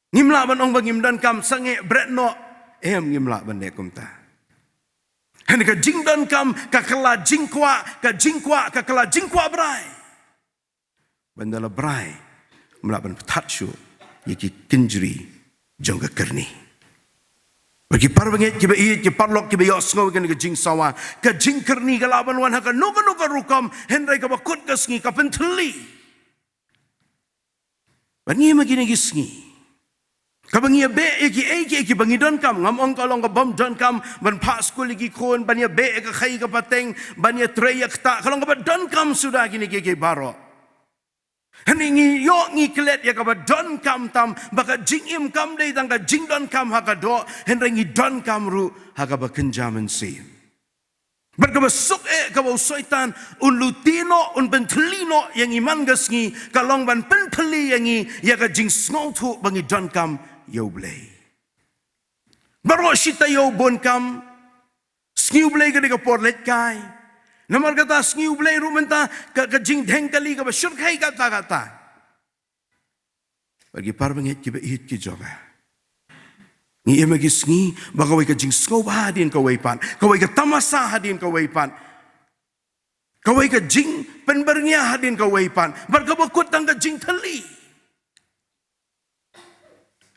Ngim lah ban ong ba ngim donkam, sangeh, bret noh. Em, ngim lah ban leh kumta. Hynrei ka jingdonkam ka kylla jingkwah, ka jingkwah ka kylla jingkwah brai. Ban da la brai, ym lah ban pynthat shuh ïa ki kynjri jong ka kyrni. Bad ki para bangeit kiba ïeit, ki paralok kiba ïohsngew ïa kane ka jingsawa, ka jingkyrni ka lah ban wan ha kano kano ka rukom, hynrei kaba kut ka sngi ka pynthylli. Bad ngi ma kine ki sngi, kaba ngi ïa beh ïa kiei kiei kiba ngi donkam, ngam ong ka long ka bym donkam ban phah skul ïa ki khun, ban ïa beh ïa ka khaii ka pateng, ban ïa trei ïa ktah, ka long kaba donkam suda kine kiei kiei baroh. Hynrei ngi ïoh ngi klet ïa kaba donkam tam, ba ka jingim kam dei tang ka jingdonkam ha ka doh, hynrei ngi donkam ruh ha kaba kynja mynsiem. Bad kaba suk eh kaba u Soitan un lute noh, un pynthylli noh ïa ngi man ka sngi, ka long ban pynthylli ïa ngi ïa ka jingsngewthuh ba ngi donkam ïa U Blei. Baroh shi taïew bun kam, sngi U Blei ka dei ka por leit kai. Namar kata sngi U Blei ruh mynta ka, ka jingdheng kali kaba shyrkhei katta katta. Bad ki para bangeit kiba ïeit ki jong nga, ngi im ha ki sngi ba kawei ka jingsngewbha hadien kawei pat, kawei ka tamasa hadien kawei pat, kawei ka jingpynbyrngia hadien kawei pat, bad kaba kut tang ka jingthylli.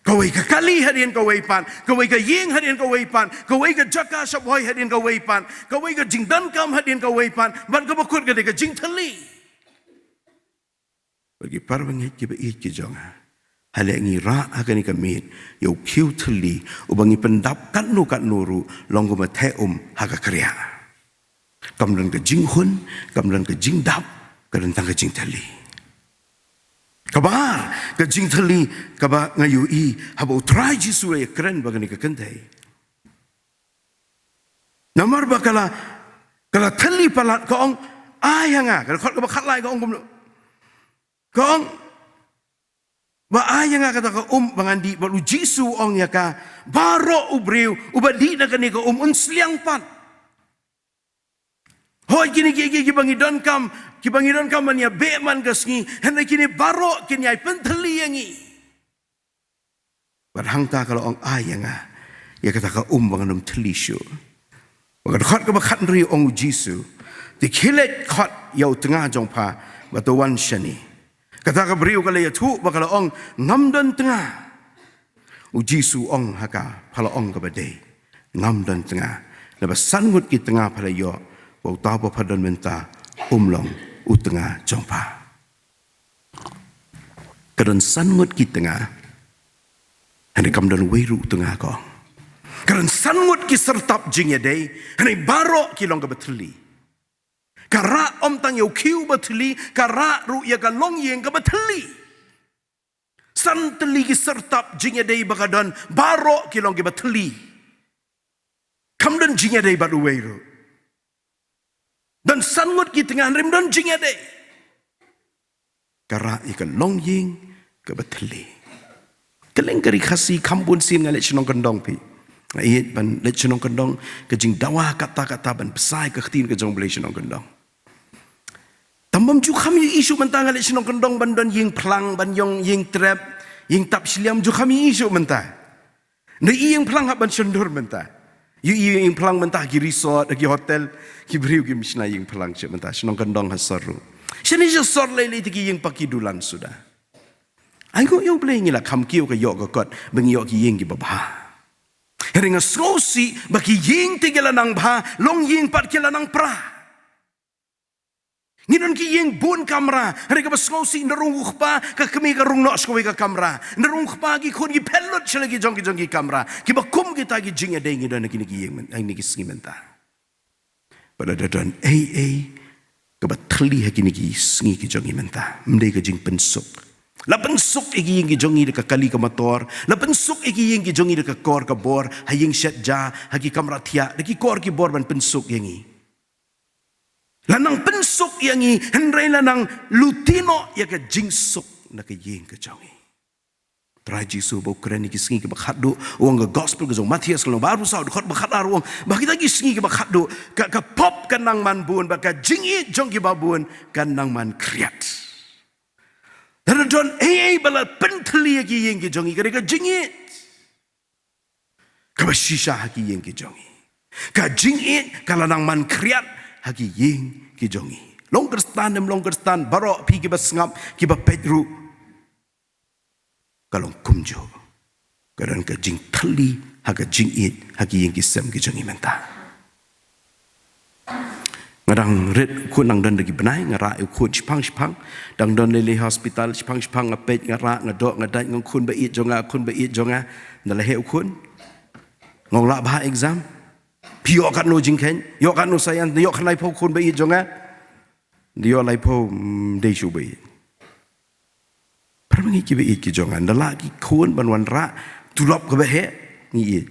Kawei ka kali hadien kawei pat, kawei ka ïing hadien kawei pat, kawei ka jaka shaphrang hadien kawei pat, kawei ka jingdonkam hadien kawei pat, bad kaba kut ka dei ka jingthylli. Bad ki para bangeit kiba ïeit ki jong nga, ha leh ngi rah ha kane ka miet ïa u khiew thylli uba ngi pyndap katno katno ruh, long kum u theh um ha ka kriah. Kam don ka jinghun, kam don ka jingdap, ka don tang ka jingthylli. Kaba ar, ka jingthylli kaba nga ïohi haba u Trai Jisu u ïakren bad kane ka kynthei. Namar ba ka la, ka la thylli palat, ka ong, "Ai ha nga," ka dkhot kaba khatlai ka ong kumno. Ka ong, "Ba ai ha nga kata ka um ba ngan dih," bad u Jisu u ong ïa ka, "Baroh u briew uba dih na kane ka um un sliang pat." Hooid, kine ki, ki, kiba ngi donkam, kiba ngi donkam ban ïa beh man ka sngi, hynrei kine baroh kin ïai pynthylli ïa ngi. Bad hangta ka la ong, "Ai ha nga ïa kata ka um ba ngan ym thylli shuh." Bad ka dkhot kaba khathynriew ong u Jisu, Te khie leit khot ïa u tnga jong pha ba to wan shane. Kata ka briew ka la ïathuh ba ka la ong, ngam don tnga. U Jisu u ong ha ka, pha la ong kaba dei, ngam don tnga. Naba san ngut ki tnga pha la ïoh, ba uta uba pha don mynta um long u tnga jong pha. Ka don san ngut ki tnga, hynrei kam don uwei ruh u tnga, ka ong. Ka don san ngut ki syrtap jingïadei, hynrei baroh ki long kaba thylli. Ka rah ym tang ïa u khiew ba thylli, ka rah ruh ïa ka longïing kaba thylli. San tylli ki syrtap jingïadei ba ka don, baroh ki long kiba thylli. Kam don jingïadei bad uwei ruh. Don san ngut ki tnga hynrei ym don jingïadei. Ka rah ïa ka longïing kaba thylli. Kylleng ka Ri Khasi kham bun sien nga leit shnong kyndong, phi. Nga ïeit ban leit shnong kyndong, ka jingdawa katta katta ban bsa ïa ka ktien ka jong U Blei shnong kyndong. Tang bym ju kham ïohi shuh mynta nga leit shnong kyndong ban don ïing phlang, ban ïoh ïing trep, ïing tap shiliang, ju kham ïohi shuh mynta. Nda ïing phlang hap ban shon dur mynta. Ïohi ïing phlang mynta ha ki resort, ha ki hotel, ki briew kim shna ïing phlang shuh mynta, shnong kyndong ha sor ruh. Shane sha sor lei lei te ki ïing paki dulan suda. Ai nguh ïa U Blei ngi la kham kiew ka ïoh ka kot ba ngi ïoh ki ïing kiba bha. Hynrei nga sngewsih ba ki ïing te ki la nang bha, longïing pat ki la nang pra. Ngi don ki ïing bun kamra, hynrei kaba sngewsih, ynda rung u kpa, ka kmie ka rung noh sha kawei ka kamra. Ynda rung u kpa, ki khun ki phet lut sha la ki jong ki jong ki kamra. Kiba kum kita ki jingïadei ngi don ha kine ki ïing myn-, ha kine ki sngi mynta. Bad lada don ei ei kaba thylli ha kine ki sngi ki jong ngi mynta, ym dei ka jingpynsuk. La pynsuk ïa ki ïing ki jong ngi da ka kali ka motor, la pynsuk ïa ki ïing ki jong ngi da ka kor ka bor, ha ïing shet ja, ha ki kamra thiah, da ki kor ki bor ban pynsuk ïa ngi. La nang pynsuk ïa ngi, hynrei la nang lute noh ïa ka jingsuk na ka ïing ka jong ngi. Trai Jisu ba u kren ïa ki sngi kiba khatduh, u ong ha ka gospel ka jong u Mathaios ka lynnong ba arphew saw, dkhot ba khatar, u ong ba kita ki sngi kiba khatduh, ka, ka pop kan nang man bun, bad ka jingïeit jong kiba bun kan nang man khriat. Lada don ei ei ba la pynthylli ïa ki ïing ki jong ngi, ka dei ka jingïeit kaba shisha ha ki ïing ki jong ngi. Ka jingïeit ka la nang man khriat ha ki ïing ki jong ngi. Long Khristan ne ym long Khristan, baroh phi kiba sngap, kiba peit ruh, ka long kumjuh. Ka don ka jingthylli ha ka jingïeit ha ki ïing ki sem ki jong ngi mynta. Nga dang rit u khun, dang don da ki bnai, nga rah ïa u khun shipang shipang. Dang don lei lei ha hospital, shipang shipang nga peit, nga rah, nga doh, nga dait, nga ong, khun ba ïeit jong nga, khun ba ïeit jong nga. Ynda la heh u khun, nga ong, lah bha exam? Phi ïoh katno jingkheiñ? Ïoh katno science? Ïoh khyndai phew, khun ba ïeit jong nga? Ynda ïoh laiphew, ym dei shuh ba ïeit. Para bangeit kiba ïeit ki jong nga, ynda lah ki khun ban wanrah tulop kaba heh, ngi ïeit.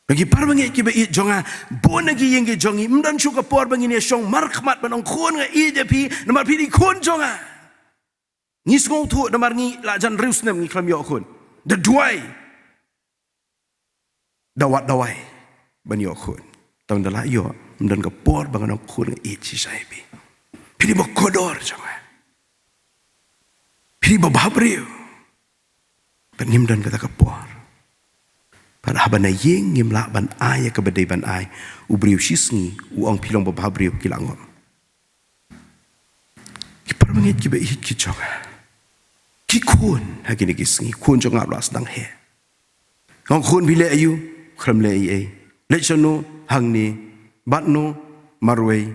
Bad ki para bangeit kiba ïeit jong nga, bun na ki ïing ki jong ngi ym don shuh ka por ba ngin ïa shong markhmat ban ong, khun, nga ïeit ïa phi, namar phi dei khun jong nga. Ngi sngewthuh namar ngi la jan hynriew snem ngi khlem ïoh khun. Da duwai, da wad dawai ban ïoh khun. Tang ynda lah ïoh, ym don ka por ba ngan ong, khun, nga ïeit shisha ïa phi. Phi dei ba kordor jong nga. Phi dei ba bhabriew. Bad ngim don kata ka por. Bad haba na ïing ngim lah ban ai ïa kaba dei ban ai, u briew shisngi u ong, phi long ba bhabriew, ki la ngop. Ki para bangeit kiba ïeit ki jong nga, ki khun ha kine ki sngi, khun jong nga la sdang heh. Nga ong, khun, phi leh aïu? Khlem leh ei ei. Leit shano? Hangne. Bad no? Marwei.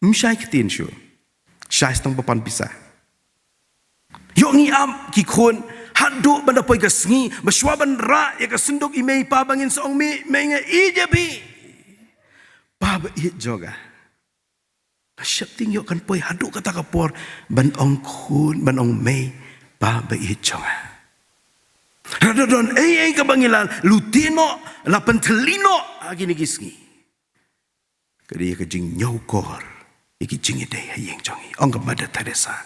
Ym shai ktien shuh. Shai tang ba pan pisa. Ïoh ngi ap ki khun haduh ban da poi ka sngi, ba shuwa ban rah ïa ka synduk i mei i pa ba ngin sa ong, mei, mei, nga ïeit ïa phi. Pa ba ïeit jong nga. Nga sheptieng ïoh kan poi haduh kata ka por ban ong, khun, ban ong, mei, pa ba ïeit jong nga. Lada don ei ei kaba ngi la lute noh, la pynthylli noh ha kine ki sngi, ka dei ka jingñiewkor ïa ki jingïadei ha ïing jong ngi. Ong ka Mother Teresa,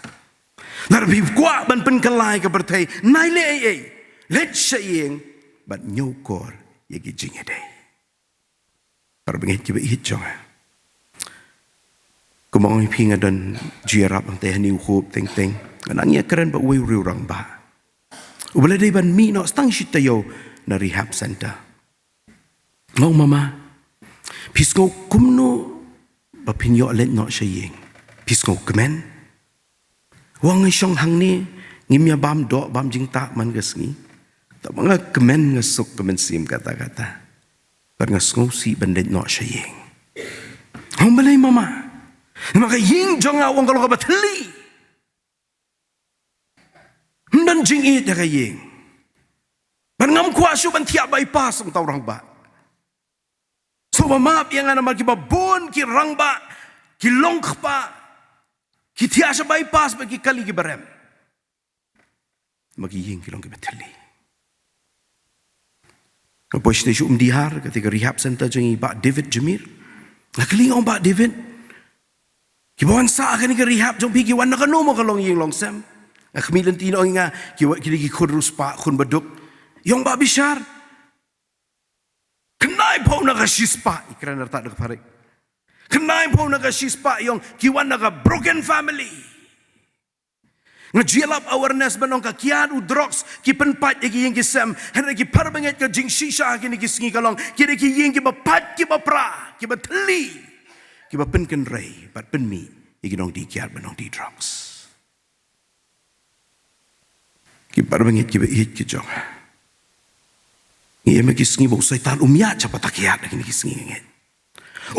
lada phi kwah ban pynkylla ïa ka pyrthei, nai leh ei ei, leit sha ïing bad ñiewkor ïa ki jingïadei. Para bangeit kiba ïeit jong nga, kumba nga ong ïa phi, nga don ju ïarap hangtei hangne u Hope teng teng. Nga nang ïakren bad uwei u rangbah uba la dei ban mih noh tang shi taïew na rehab center. Nga ong, mama, phi sngew kumno ba phin ïoh leit noh sha ïing. Phi sngewkmen? Wan ngi shong hangne, ngim ïa bam doh bam jingtah man ka sngi. Tangba nga kmen, nga suk ka mynsiem katta katta. Bad nga sngewsih ban leit noh sha ïing. Ong balei mama? Namar ka ïing jong nga, ong, ka long kaba thylli. Ym don jingïeit ha ka ïing. Bad ngam kwah shuh ban thiah bypass, ong uta u rangbah. Sngewbha map ïa nga namar kiba bun ki rangbah, ki long kpa, ki thiah sha bypass bad ki kali kiba rem. Namar ki ïing ki long kiba thylli. Nga poi shatei sha Umdihar, katei ka rehab center jong i Bah David Jamir. Nga kylli, nga ong, Bah David, kiba wan sah ha kane ka rehab jong phi ki wan na kano mo, ka long ïing long sem? Nga khmih lynti, ong ïa nga, ki wa-, ki dei ki khun riewspah, khun baduk. I ong, Bah Bishar, khyndai phew na ka shispah, i kren artat da ka phareng. Khyndai phew na ka shispah, i ong, ki wan na ka broken family. Nga ju ïalap awareness ban ong, ka kiad u drugs ki pynpait ïa ki ïing ki sem, hynrei ki parabangeit, ka jingshisha ha kine ki sngi ka long, ki dei ki ïing kiba pait, kiba pra, kiba thylli, kiba pynkynrei bad pynmih ïa ki nongdie kiad bad nongdie drugs. Ki parabangeit kiba ïeit ki jong nga, ngi ïa ma ki sngi ba u Soitan um ïaid sha pata kiad ha kine ki sngi, ngi ngeit.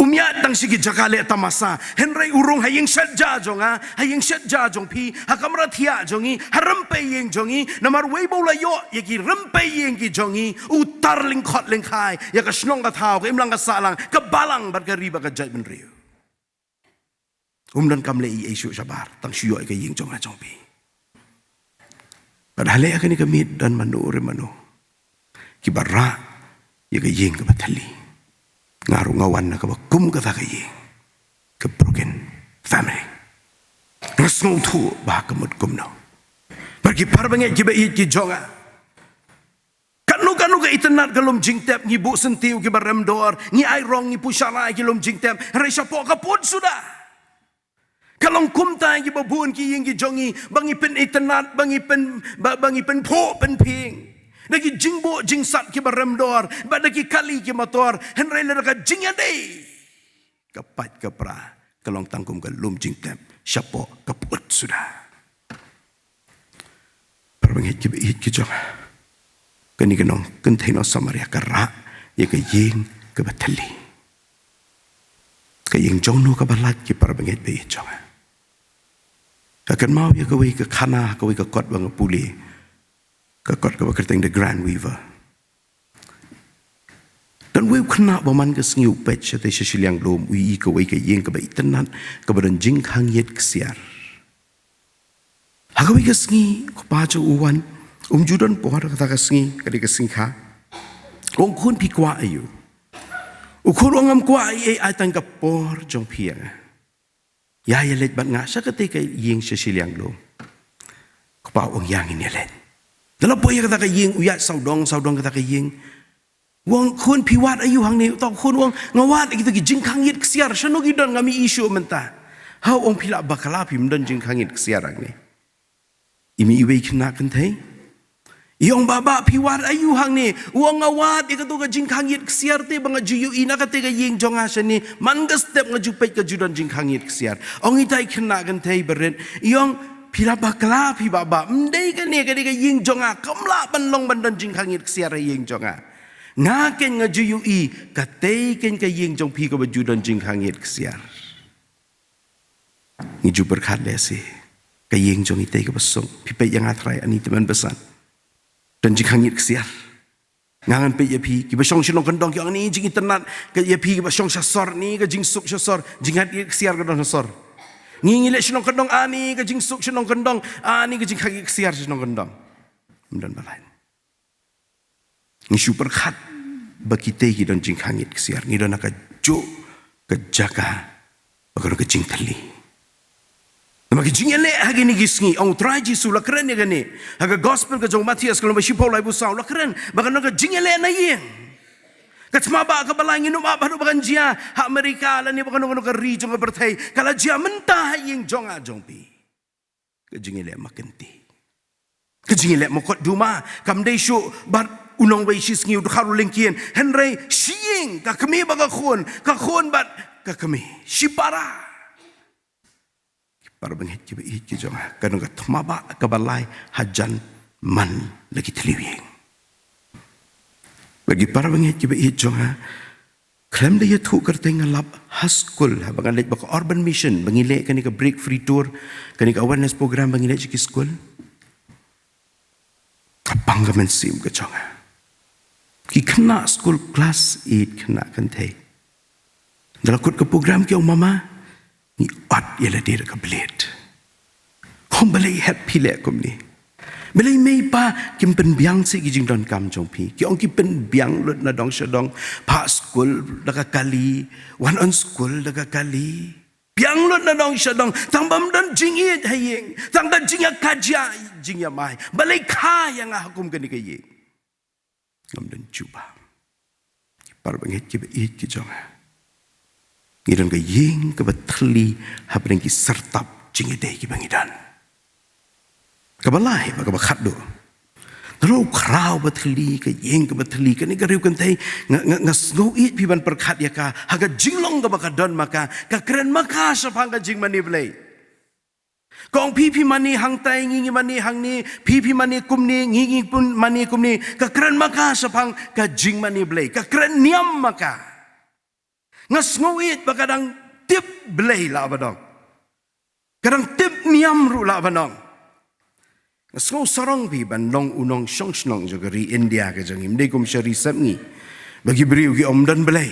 Um ïaid tang sha ki jaka leh tamasa, hynrei u rung ha ïing shet ja jong nga, ha ïing shet ja jong phi, ha kamra thiah jong ngi, ha rympei ïing jong ngi, namar wei ba u la ïoh ïa ki rympei ïing ki jong ngi, u tar lyngkhot lyngkhai ïa ka shnong ka thaw, ka imlang ka sahlang, ka balang bad ka ri bad ka jaitbynriew. Um donkam leh ei ei shuh shabar, tang shu ïoh ïa ka ïing jong nga jong phi. Bad ha leh ha kane ka miet don mano re mano kiba rah ïa ka ïing kaba thylli. Nga ruh nga wan na kaba kum kata ka ïing, ka broken family. Nga sngewthuh ba ha ka mut kumno. Bad ki parabangeit kiba ïeit ki jong nga, kano kano ka itynnad ka lum jingtep, ngi buh syntiew kiba rem dor, ngi ai rong, ngi pynshai ki lum jingtep, hynrei shapoh ka pud suda. Ka long kumta ïa kiba bun ki ïing ki jong ngi, ba ngi pynitynnad, ba ngi pyn, ba, ba ngi pynphuh pynphieng da ki jingbuh jingsat kiba rem dor, bad da ki kali ki motor, hynrei lada ka jingïadei, ka pait ka pra, ka long tang kum ka lum jingtep shapoh ka pud suda. Parabangeit kiba ïeit ki jong nga, kane ka nongkynthei nong Samaria ka rah ïa ka ïing kaba thylli. Ka ïing jongno kaba lait, ki parabangeit ba ïeit jong nga? Nga kynmaw ïa kawei ka khana, kawei ka kot ba nga pule, ka kot kaba kyrteng The Grand Weaver. Don uwei u khynnah ba man ka sngi u peit shatei sha shiliang lum, u ïohi kawei ka ïing kaba itynnad, kaba don jingkhang ïit ksiar. Ha kawei ka sngi u kpa jong u wan, um ju don por kata ka sngi, ka dei ka sngi kha. U ong, khun, phi kwah aïu? U khun u ong, ngam kwah ei ei, ai tang ka por jong phi ïa nga. Ïa, ïa leit bad nga sha katei ka ïing sha shiliang lum. Kpa u ong, ïa, ngin ïa leit. Te la poi ïa kata ka ïing, u ïaid sawdong sawdong kata ka ïing. U ong, khun, phi wad aïu hangne? Uta u khun u ong, nga wad ïa kita ki jingkhang ïit ksiar. Shano ki don, ngam ïohi shuh mynta. Ha, u ong, phi lah bakla, phim don jingkhang ïit ksiar hangne. I mih iwei i khynnah kynthei, i ong, bah bah, phi wad aïu hangne? U ong, nga wad ïa kato ka jingkhang ïit ksiar te ba nga ju ïohi na katei ka ïing jong nga shane. Man ka step nga ju peit ka ju don jingkhang ïit ksiar. Ong itai i khynnah kynthei barit, i ong, phi lah bakla phi bah bah, ym dei kane, ka dei ka ïing jong nga, kam lah ban long ban don jingkhang ïit ksiar ha ïing jong nga. Nga keiñ nga ju ïohi, katei keiñ ka ïing jong phi kaba ju don jingkhang ïit ksiar. Ngi ju pyrkhat lehse, ka ïing jong itei kaba suk, phi peit ïa nga trai, ani tymmen basan, don jingkhang ïit ksiar. Nga ngan peit ïa phi, kiba shong shnong kyndong ki ong ani jingitynnad, ka ïa phi kiba shong sha sor, ani ka jingsuk sha sor, jingkhang ïit ksiar ka don sha sor. Ngi ngi leh shnong kyndong, ani ka jingsuk shnong kyndong, ani ka jingkhang ïit ksiar shnong kyndong. Ym don ba lait. Ngi shu pyrkhat ba kitei ki don jingkhang ïit ksiar, ngi don ha kajuh ka jaka ba ka don ka jingthylli. Namar ka jingïaleh ha kine ki sngi, ong u Trai Jisu, la kren ïa kane ha ka gospel ka jong u Mathaios, ka lynnong ba shiphew laiphew saw, la kren ba ka don ka jingïaleh na ïing. Ka thma ba kaba lai ngin ym ap haduh ba kan jia ha Amerika lane ba kano kano ka ri jong ka pyrthei, ka la jia mynta ha ïing jong nga jong phi. Ka jingïaleh makynti, ka jingïaleh makot duma, kam dei shuh bad u nongwei shi sngi u dkhar u lyngkien. Hynrei shi ïing, ka kmie bad ka khun, ka khun bad ka kmie. Shi para. Ki para bangeit kiba ïeit ki jong nga, ka don ka thma ba kaba lai hajan man la ki thliew ïing. Bad ki para bangeit kiba ïeit jong nga, khlem da ïathuh kyrteng nga lap ha skul, haba nga leit bad ka Urban Mission ba ngi leh kane ka Break Free Tour, kane ka awareness program ba ngi leh sha ki skul. Ka pang ka mynsiem ka jong nga. Ki khynnah skul klas eight khynnah kynthei. Da la kut ka program ki ong mama, ngi ot ïa lade da ka blade. Khong balei hep phi leh kumne. Balei mei pa kim pynbiang seh ki jingdonkam jong phi. Ki ong ki pynbiang lut na dong sha dong. Phah skul da ka kali, wan on skul da ka kali. Biang lut na dong sha dong, tang bym don jingïeit ha ïing, tang ka jingïakajia jingïamai. Balei kha ïa nga ha kum kane ka ïing. Ngam don jubab. Ki para bangeit kiba ïeit ki jong nga. Ngi don ka ïing kaba thylli hapdeng ki syrtap jingïadei kiba ngi don. Kaba lai bad kaba khatduh. Nalor u khraw ba thylli, ka ïing kaba thylli, kane ka riew kynthei, nga, nga, nga sngew ïeit phi ban pyrkhat ïa ka, ha ka jinglong kaba ka don ma ka, ka kren ma ka shaphang ka jingmane Blei. Ka ong phi phi mane hangtai, ngi ngi mane hangne, phi phi mane kumne, ngi ngi pun mane kumne, ka kren ma ka shaphang ka jingmane Blei, ka kren niam ma ka. Nga sngew ïeit ba ka dang tip Blei lah ba dong. Ka dang tip niam ruh lah ba dong. Nga sngew sarong phi ban long u nongshong shnong jong ka ri India ka jong ngi, ym dei kum sha ri sepngi. Ba ki briew ki ong ym don Blei.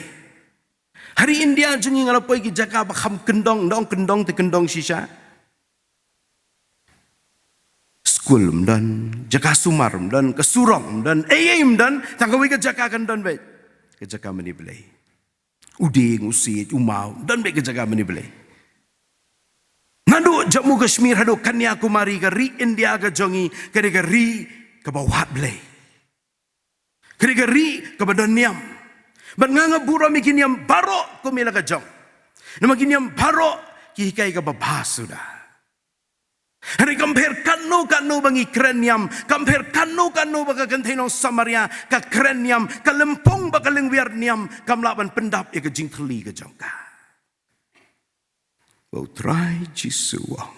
Ha ri India jong ngi nga la poi ki jaka ba kham kyndong, nda ong kyndong te kyndong shisha. Skul ym don, jaka sumar ym don, ka surok ym don, ei ei ym don, tang kawei ka jaka kan don beit. Ka jaka mane Blei. U dieng, u siej, u maw, don beit ka jaka mane Blei. Naduh Jammu Kashmir haduh Kanyakumari, ka ri India ka jong ngi, ka dei ka ri kaba wad Blei. Ka dei ka ri kaba don niam. Bad nga nga burom ïa ki niam baroh kum ïa la ka jong. Namar ki niam baroh ki hikai kaba bha suda. Hynrei kam pher katno katno ba ngi kren niam, kam pher katno katno ba ka kynthei nong Samaria ka kren niam, ka lympung bad ka lyngwiar niam kam lah ban pyndap ïa ka jingthylli ka jong ka. Ba U Trai Jisu u ong,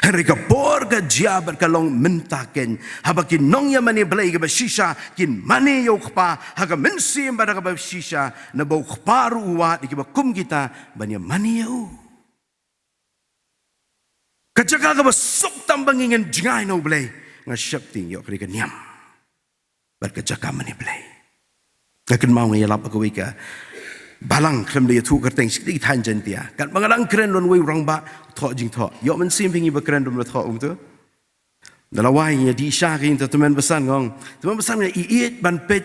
hynrei ka por ka jia bad ka long mynta keiñ, haba ki nongïamane Blei kiba shisha kin mane ïa U Kpa ha ka mynsiem bad ha kaba shisha, naba U Kpa ruh u wad ïa kiba kum kita ban ïamane ïa u. Ka jaka kaba suk tam ba ngi ngin jngai na U Blei, nga sheptieng ïoh ka dei ka niam bad ka jaka mane Blei. Nga kynmaw nga ïalap ha kawei ka balang, khlem da ïathuh kyrteng, shi kti ki thaiñ Jaintia. Katba nga dang kren don uwei u rangbah u thoh jingthoh. Ïoh mynsiem phi ngi ba kren don ba thoh kumto. Da la wai nga dih sha ka ïing, ta tymmen basan nga ong, tymmen basan nga ïeit ban peit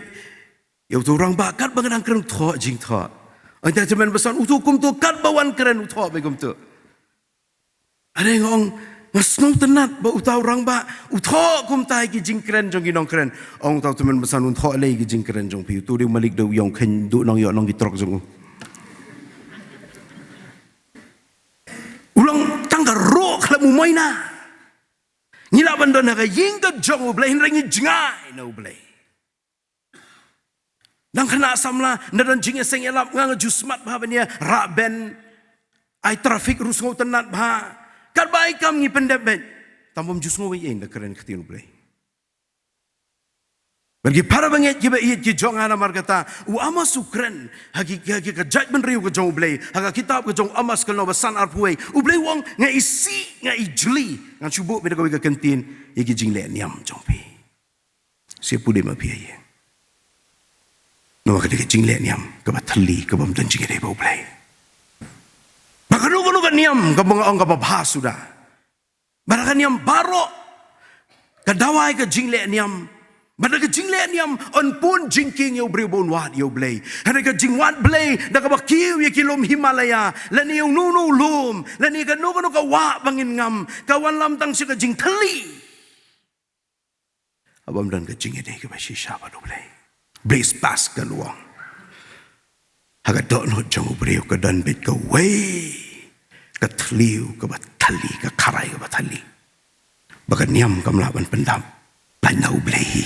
ïa uto u rangbah, katba nga dang kren u thoh jingthoh. Ong ta tymmen basan, uto kumto, katba wan kren u thoh beit kumto. Are nga ong, nga sngewtynnat ba uta u rangbah u thoh kumta ïa ki jingkren jong ki nongkren. Ong uta u tymmen basan, un thoh lei ïa ki jingkren jong phi, uto u dei u malik da u ïong kheiñ, duh nongïoh nong ki trok jong u. U long tang ka ruh khlem u maina. Ngi lah ban don ha ka ïing ka jong U Blei hynrei ngi jngai na U Blei. Dang khynnah samla, nda don jingïaseng ïalap, nga nga ju smat bha ban ïa rah ben, ai traffic ruh sngewtynnat bha. Katba ai kam ngi pyndep beit. Tang bym ju sngew ei ei, nda kren ktien U Blei. Bad ki para bangeit kiba ïeit ki jong nga, namar kata u Amos u kren ha ki, ha ki, ka jaitbynriew ka jong U Blei, ha ka kitab ka jong u Amos ka lynnong ba san arphew wei, U Blei u ong, nga isih, nga ijli, ngan shu buh beit da kawei ka kyntien, ïa ki jingleh niam jong phi. Shu pule ma phi ïa. Namar ka dei ka jingleh niam kaba thylli, kaba ym don jingïadei bad U Blei. Ba kano kano ka niam kaba nga ong kaba bha suda. Bad ka niam baroh ka dawai ka jingleh niam. Bad ka jingleh niam yn pun jingkieng ïa u briew ba un wad ïa U Blei. Hynrei ka jingwad Blei da kaba kiew ïa ki lum Himalaya, lane ïa uno uno u lum, lane kano kano ka wah ba ngin ngam, ka wanlam tang sha ka jingthylli. Haba ym don ka jingïadei kaba shisha bad U Blei. Blaise Pascal u ong, ha ka dohnud jong u briew ka don beit kawei ka thliew kaba thylli, ka kharai kaba thylli. Ba ka niam kam lah ban pyndap, pynban na U Blei hi.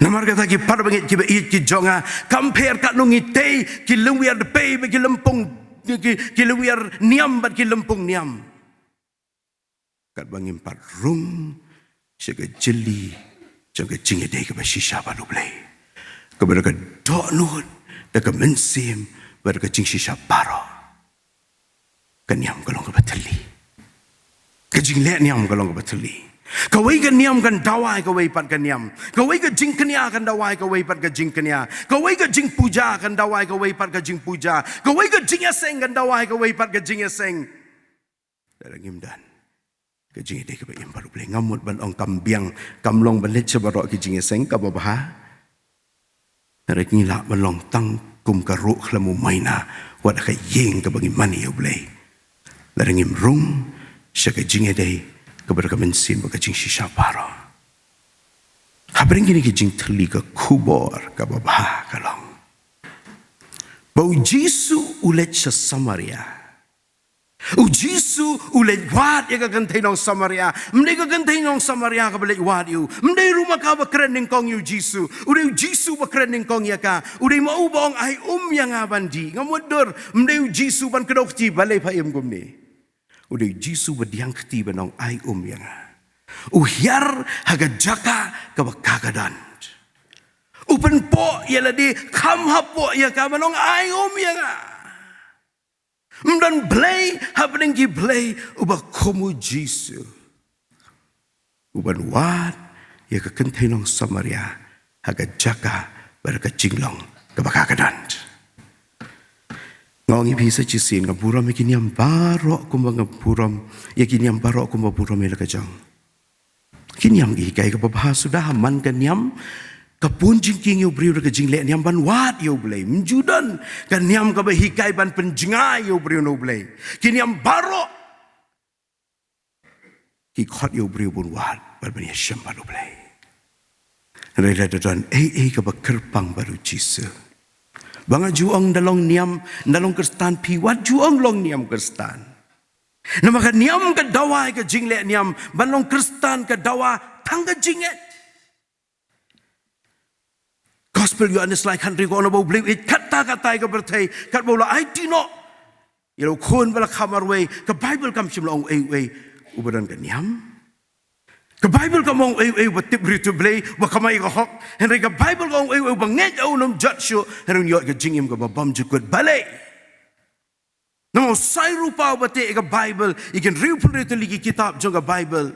Namar kata ki para bangeit kiba ïeit ki jong nga, kam pher katno ngi tei ki lyngwiar dpei bad ki lympung, ki, ki lyngwiar niam bad ki lympung niam. Katba ngim pat rung sha ka jylli jong ka jingïadei kaba shisha bad U Blei, kaba da ka dohnud, da ka mynsiem bad da ka jingshisha baroh, ka niam ka long kaba thylli. Ka jingleh niam ka long kaba thylli. Kawei ka niam kan dawa ïa kawei pat ka niam. Kawei ka jingkñia kan dawa ïa kawei pat ka jingkñia. Kawei ka jingpuja kan dawa ïa kawei pat ka jingpuja. Kawei ka jingïaseng kan dawa ïa kawei pat ka jingïaseng. Lada ngim don ka jingïadei kaba im bad U Blei, nga mut ban ong, kam biang, kam long ban leit sha baroh ki jingïaseng kaba bha. Hynrei ngi lah ban long tang kum ka ruh khlem u maina wat ha ka ïing kaba ngi mane ïa U Blei, lada ngim rung sha ka jingïadei kaba da ka mynsiem bad ka jingshisha baroh. Hapdeng kine ki jingthylli, ka khubor kaba bha ka long ba U Jisu u leit sha Samaria. U Jisu u leit wad ïa ka kynthei nong Samaria. Ym dei ka kynthei nong Samaria kaba leit wad ïa u. Ym dei ruh ma ka ba kren nyngkong ïa U Jisu. U dei U Jisu ba kren nyngkong ïa ka. U dei ma u ba ong, "Ai um ïa nga ban dih." Nga mutdur, ym dei U Jisu ban kdew kti, balei pha im kumne. U dei U Jisu ba pdiang kti ban ong, "Ai um ïa nga." U hiar ha ka jaka kaba ka ka don. U pynpoh ïa lade, kham hapoh ïa ka ban ong, "Ai um ïa nga." Ym don blei hapdeng ki blei uba kum U Jisu, uban wad ïa ka kynthei nong Samaria ha ka jaka bad ka jinglong kaba ka ka don. Nga ong ïa phi sa shisien, nga burom ïa ki niam baroh kumba nga burom ïa ki niam baroh kumba burom ïa la ka jong. Ki niam ki hikai kaba bha suda, man ka niam ka pun jingkieng ïa u briew da ka jingleh niam ban wad ïa U Blei. Ym ju don ka niam kaba hikai ban pynjngai ïa u briew na U Blei. Ki niam baroh ki khot ïa u briew ban wad bad ban ïashem bad U Blei. Hynrei lada don ei ei kaba kyrpang bad U Jisu, ba nga ju ong, "Nda long niam, nda long Khristan phi," wat ju ong, "Long niam Khristan." Namar ka niam ka dawa ïa ka jingleh niam, ban long Khristan ka dawa tang ka jingngeit. Gospel Ïoannis lai khathynriew ka ong ba U Blei u ïeit katta katta ïa ka pyrthei, katba u la aiti noh ïa la u khun ba la kha marwei. Ka Baibl kam shym la ong uei uei uba don ka niam. Ka Baibl kam ong uei uei uba tip briew tip Blei, uba kamai ïa ka hok. Hynrei ka Baibl ka ong uei uei uba ngeit ïa u, um jot shuh, hynrei un ïoh ïa ka jingim kaba bymjukut. Balei? Namar u sai rupa uba teh ïa ka Baibl, ïa ki hynriew phew hynriew tylli ki kitab jong ka Baibl.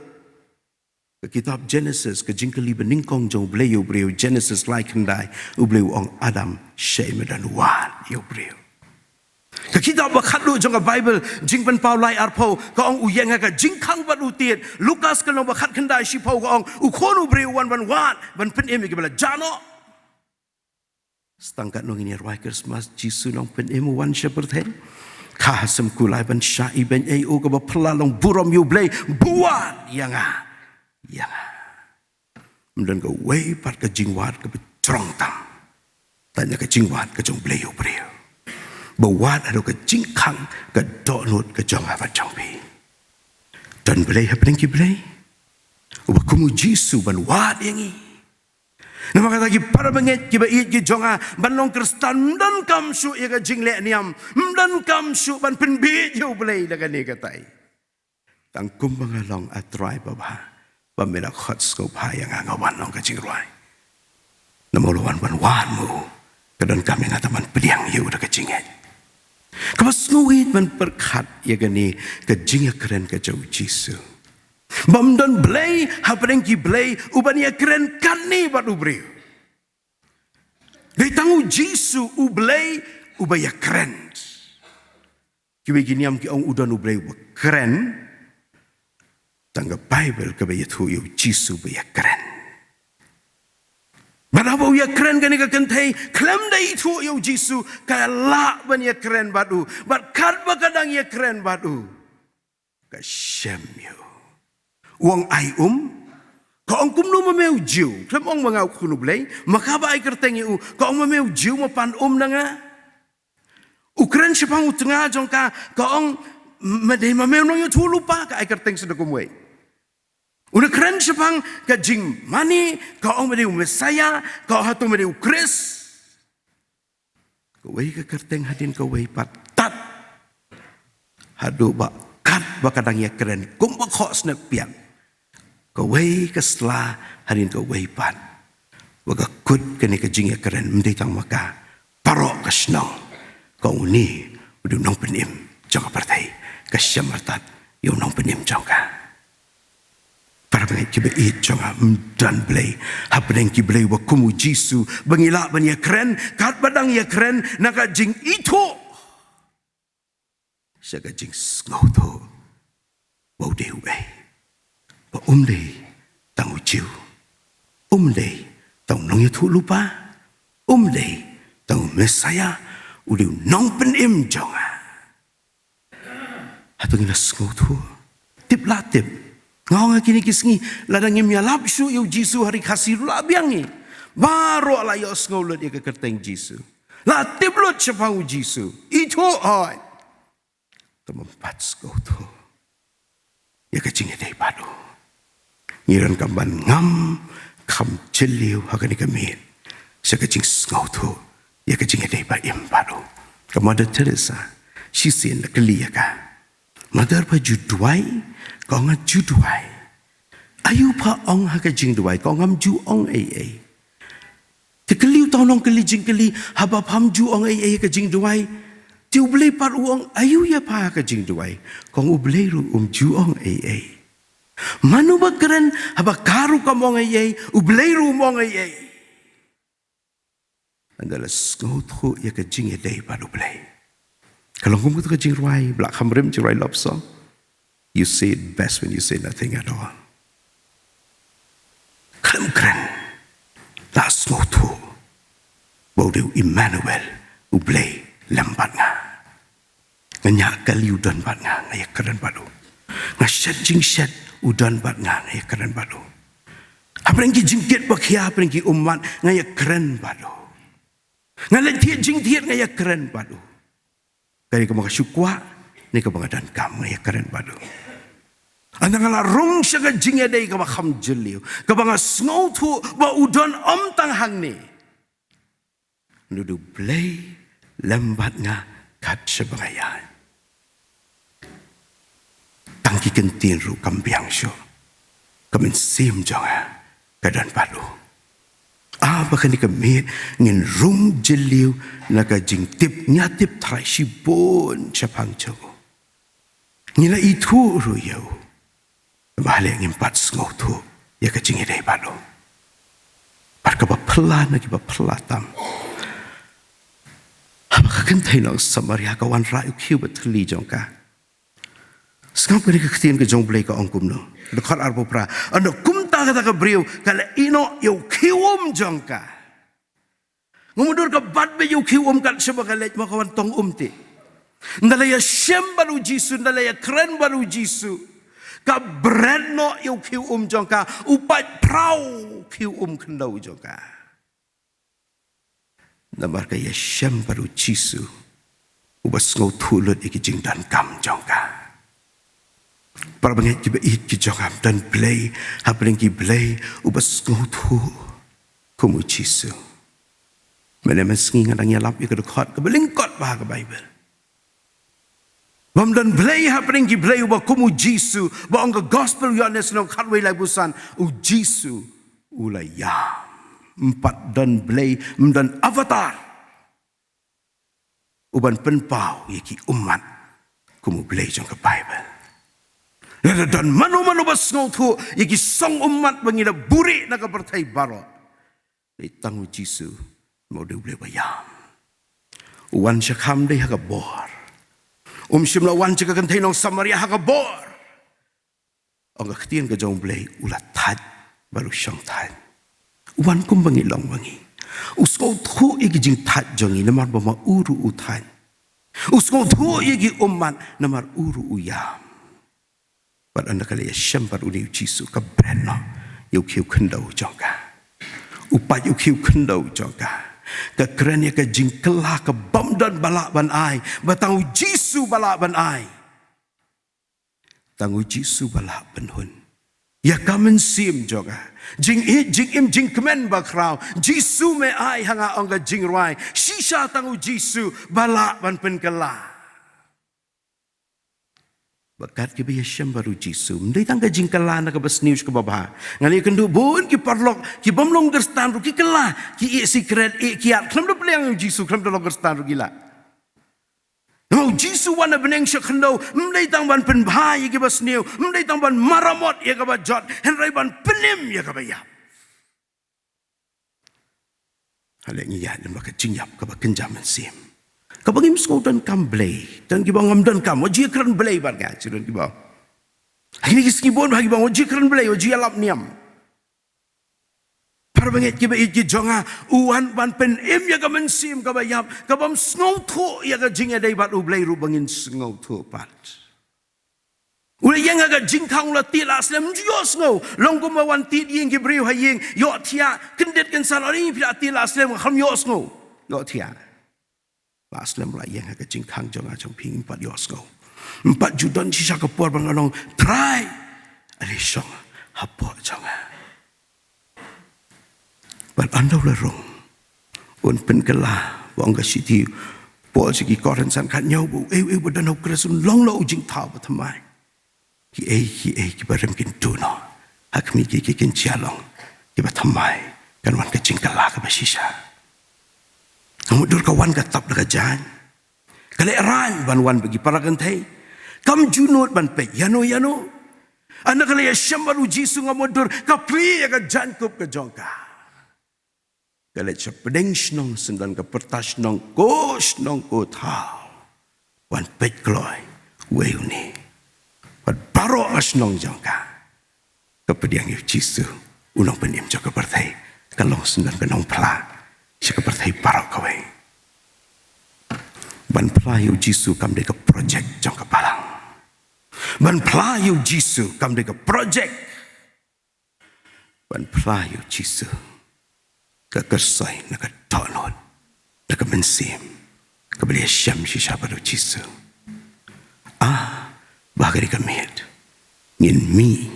Ka kitab Genesis, ka jingkylli ba nyngkong jong U Blei ïa u briew, Genesis lai khyndai, U Blei u ong, "Adam, shei me don wad ïa u briew." Ka kitab ba khatduh jong ka Baibl, Jingpynpaw lai arphew, ka ong, "U ïeng ha ka jingkhang bad u tied." Lukas ka lynnong ba khatkhyndai shiphew ka ong, "U Khun u briew u wan ban wad, ban pynim ïa kiba la jah noh." Sa tang katno ngin ïa rwai Christmas, Jisu Nongpynim u wan sha pyrthei. Kha ha symkulai ban shah ibeiñ ei, u kaba phylla long burom ïa U Blei, ba wad ïa nga, ïa nga. Ym don kawei pat ka jingwad kaba jrong tam, tang ïa ka jingwad ka jong U Blei ïa u briew. Ba wad haduh ka jingkhang ka dohnud ka jong nga bad jong phi. Don Blei hapdeng ki blei uba kum U Jisu ban wad ïa ngi. Namar kata ki para bangeit kiba ïeit ki jong nga, ban long Khristan ym donkam shuh ïa ka jingleh niam, ym donkam shuh ban pynbieit ïa U Blei da kane katai. Tang kumba nga long, A Trai babha, ba me la khot sngewbha ïa nga, nga wan long ka jingrwai. Namar u la wan ban wad ma u, ka donkam ïa nga tang ban pdiang ïa u da ka jingngeit. Kaba sngewbha ban pyrkhat ïa kane ka jingïakren ka jong U Jisu. Bym don blei hapdeng ki blei uban ïakren katne bad u briew. Dei tang U Jisu U Blei uba ïakren. Kiwei ki niam ki ong u don U Blei uba kren. Tang ka Baibl kaba ïathuh ïa U Jisu uba ïakren. Bad haba u ïakren kane ka kynthei, khlem da ithuh ïa U Jisu, ka lah ban ïakren bad u. Bad katba ka dang ïakren bad u, ka shem ïa u. U ong, "Ai um." Ka ong, "Kumno ma me u Jiw? Khlem ong ma nga u Khun U Blei, ma kaba ai kyrteng ïa u. Ka ong, ma me u Jiw ma pan um na nga." U kren shaphang u tnga jong ka, ka ong, "Ma dei ma me u nongïathuhlypa?" Ka ai kyrteng sa da kumwei. U la kren shaphang ka jingmane, ka ong ba dei u Messiah, ka ong hato ba dei u Khrist. Kawei ka kyrteng hadien kawei pat tad. Haduh ba katba ka dang ïakren kumba khohsnep biang. Kawei ka sla hadien kawei pat. Ba ka kut kane ka jingïakren ym dei tang ma ka. Baroh ka shnong. Ka ong une u dei u nongpynim jong ka pyrthei. Ka shem artat ïa u nongpynim jong ka. Para bangeit kiba ïeit jong nga, ym don blei hapdeng ki blei ba kum u Jisu ba ngi lah ban ïakren katba dang ïakren na ka jingithuh sha ka jingsngewthuh ba u dei uei. Ba um dei tang u Jiw, um dei tang u nongïathuhlypa, um dei tang u Messiah, u dei u nongpynim jong nga. Hato ngi la sngewthuh? Tip la tip. Nga ong ha kine ki sngi, lada ngim ïalap shuh ïa u Jisu ha ri Khasi ruh la biang ngi. Baroh la ïohsngew lut ïa ka kyrteng Jisu. La tip lut shaphang u Jisu. Ithuh hoi. Te ym pat sngewthuh ïa ka jingïadei bad u. Ngi donkam ban ngam kham jylliew ha kane ka miet sha ka jingsngewthuh ïa ka jingïadei ba im bad u. Ka Mother Teresa, shisien la kylli ïa ka, Mother, pha ju duwai? Ka ong, nga ju duwai. Aïu pha ong ha ka jingduwai? Ka ong, ngam ju ong ei ei. Te kylli uta u nongkylli jingkylli, haba pham ju ong ei ei ha ka jingduwai, te U Blei pat u ong aïu ïa pha ha ka jingduwai? Ka ong, U Blei ruh um ju ong ei ei. Mano ba kren haba ka ruh kam ong ei ei, U Blei ruh um ong ei ei? Ynda la sngewthuh ïa ka jingïadei bad U Blei. Ka long kum kata ka jingrwai, ba la kham rim, jingrwai love song. You say it best when you say nothing at all. Khlem kren, la sngewthuh ba u dei u Emmanuel, U Blei lem bad nga. Nga ñiah kali, u don bad nga, nga ïakren bad u. Nga shet jingshet, u don bad nga, nga ïakren bad u. Hapdeng ki jingkit ba khia, hapdeng ki ummat, nga ïakren bad u. Nga leit thied jingthied, nga ïakren bad u. Ka dei kaba nga shu kwah ne kaba nga donkam, nga ïakren bad u. Ynda nga la rung sha ka jingïadei kaba kham jylliew, kaba nga sngewthuh ba u don ym tang hangne. Ndu U Blei lem bad nga kat shaba nga ïaid. Tang ki kyntien ruh kam biang shuh. Ka mynsiem jong nga ka don bad u. Ah, ba kane ka miet ngin rung jylliew na ka jingtip, ngi ïa tip tharai shibun shaphang jong u. Ngi la ithuh ruh ïa u. Ba leh ngim pat sngewthuh ïa ka jingïadei bad u. Bad kaba phylla na kiba phylla tam, haba ka kynthei nong Samaria ka wanrah ïa u khiew ba thylli jong ka. Sngap kane ka ktien ka jong U Blei ka ong kumno. Dkhot arphew phra. Ynda kumta kata ka briew ka la ïeh noh ïa u khiew um jong ka. Nga mutdur ka bat beit ïa u khiew um kat shaba ka leit, ma ka wan tong um te. Ynda la ïashem bad u Jisu, ynda la ïakren bad u Jisu, ka bret noh ïa u khiew um jong ka, u pait phraw u khiew um khyndew jong ka. Namar ka ïashem bad u Jisu, uba sngewthuh lut ïa ki jingdonkam jong ka. Para bangeit kiba ïeit ki jong nga, ym don blei hapdeng ki blei uba sngewthuh kum u Jisu. Mynne mynsngi nga dang ïalap ïa ka dkhot kaba lyngkot bha ha ka Baibl. Bym don blei hapdeng ki blei uba kum u Jisu, ba ong ka gospel u Ïoannis lynnong khatwei, laiphew san, u Jisu u la ïam. Ym pat don blei, ym don avatar uban pynpaw ïa ki ummat kum u Blei jong ka Baibl. Lada don mano mano ba sngewthuh ïa ki song ummat ba ngi la buhrieh na ka pyrthei baroh, dei tang u Jisu, ma u dei u Blei ba ïam. U wan sha kham dei ha ka bor. Um shym la wan sha ka kynthei nong Samaria ha ka bor. Ong ka ktien ka jong u Blei, u la thait bad u shong thait. U wan kumba ngi long ba ngi. U sngewthuh ïa ki jingthait jong ngi namar ba ma u ruh u thait. U sngewthuh ïa ki ummat namar u ruh u ïam. Bad ynda ka la ïashem bad une u Jisu, ka bret noh ïa u khiew khyndew jong ka. U pait ïa u khiew khyndew jong ka. Ka kren ïa ka jingkylla kaba ym don ba lah ban ai, ba tang u Jisu ba lah ban ai. Tang u Jisu ba lah pynhun ïa ka mynsiem jong nga. Jingïeit, jingim, jingkmen bakhraw. Jisu me ai ha nga, ong ka jingrwai. Shisha tang u Jisu ba lah ban pynkylla. Ba kat kiba ïashem bad u Jisu, ym dei tang ka jingkylla na kaba sniew sha kaba bha. Ngan ïakynduh bun ki paralok ki bym long Khristan ruh ki kylla, ki ïeit sikret, ïeit kiad, khlem da pdiang ïa u Jisu, khlem da long Khristan ruh ki lah. Namar u Jisu u wan na bneng sha khyndew ym dei tang ban pynbha ïa kiba sniew, ym dei tang ban maramot ïa kaba jot, hynrei ban pynim ïa kaba ïap. Hynrei ngi ïaid lem bad ka jingïap kaba kynja mynsiem, kaba ngim sngew donkam Blei. Don kiba ong ngam donkam, wat ju ïakren Blei bad nga, shi don kiba ong. Ha kine ki sngi bun ba ha kiba ong wat ju ïakren Blei, wat ju ïalap niam. Para bangeit kiba ïeit ki jong nga, u wan ban pynim ïa ka mynsiem kaba ïap, kabym sngewthuh ïa ka jingïadei bad u Blei ruh ba ngin sngewthuh pat. U la ïeng ha ka jingkhang, u la tied la slem, ym ju ïohsngew. Long kumba wan tied ïing ki briew ha ïing, ïohthiah, kyndit kynsan, ong ïa phi la tied la slem, khlem ïohsngew. Ïohthiah. La slem la ïeng ha ka jingkhang jong nga jong phi, ngim pat ïohsngew. Ngim pat ju don shisha ka por ban ong, Trai, ale shong hapoh jong nga. Bad ynda u la rung, un pynkylla, ba ong ka shithi Paul sha ki Korinth san khathynñiew, ba uei uei ba don ha u Khrist un long noh u jingthaw bathymmai. Kiei kiei kiba rim kin duh noh, ha khmih kiei kiei kin jia long kiba thymmai, kan wan ka jingkylla kaba shisha. Ka mutdur ka wan ka tap da ka jaiñ. Ka lehraiñ ban wan bad ki para kynthei. Kam ju nud ban peit ïano ïano. Ynda ka la ïashem bad u Jisu, ka mutdur ka plie ïa ka jaiñkup ka jong ka. Ka leit sha pdeng shnong syndon, ka pyrta shnong ko shnong ko thaw, wan peit kloi uei une. Bad baroh ka shnong jong ka ka pdiang ïa u Jisu, u nongpynim jong ka pyrthei. Ka long syndon ka nongphla sha ka pyrthei baroh kawei. Ban phla ïa u Jisu kam dei ka projek jong ka balang. Ban phla ïa u Jisu kam dei ka projek. Ban phla ïa u Jisu ka kyrsoi na ka dohnud, na ka mynsiem kaba la ïashem shisha bad u Jisu. Ah, ba ha kane ka miet ngin mih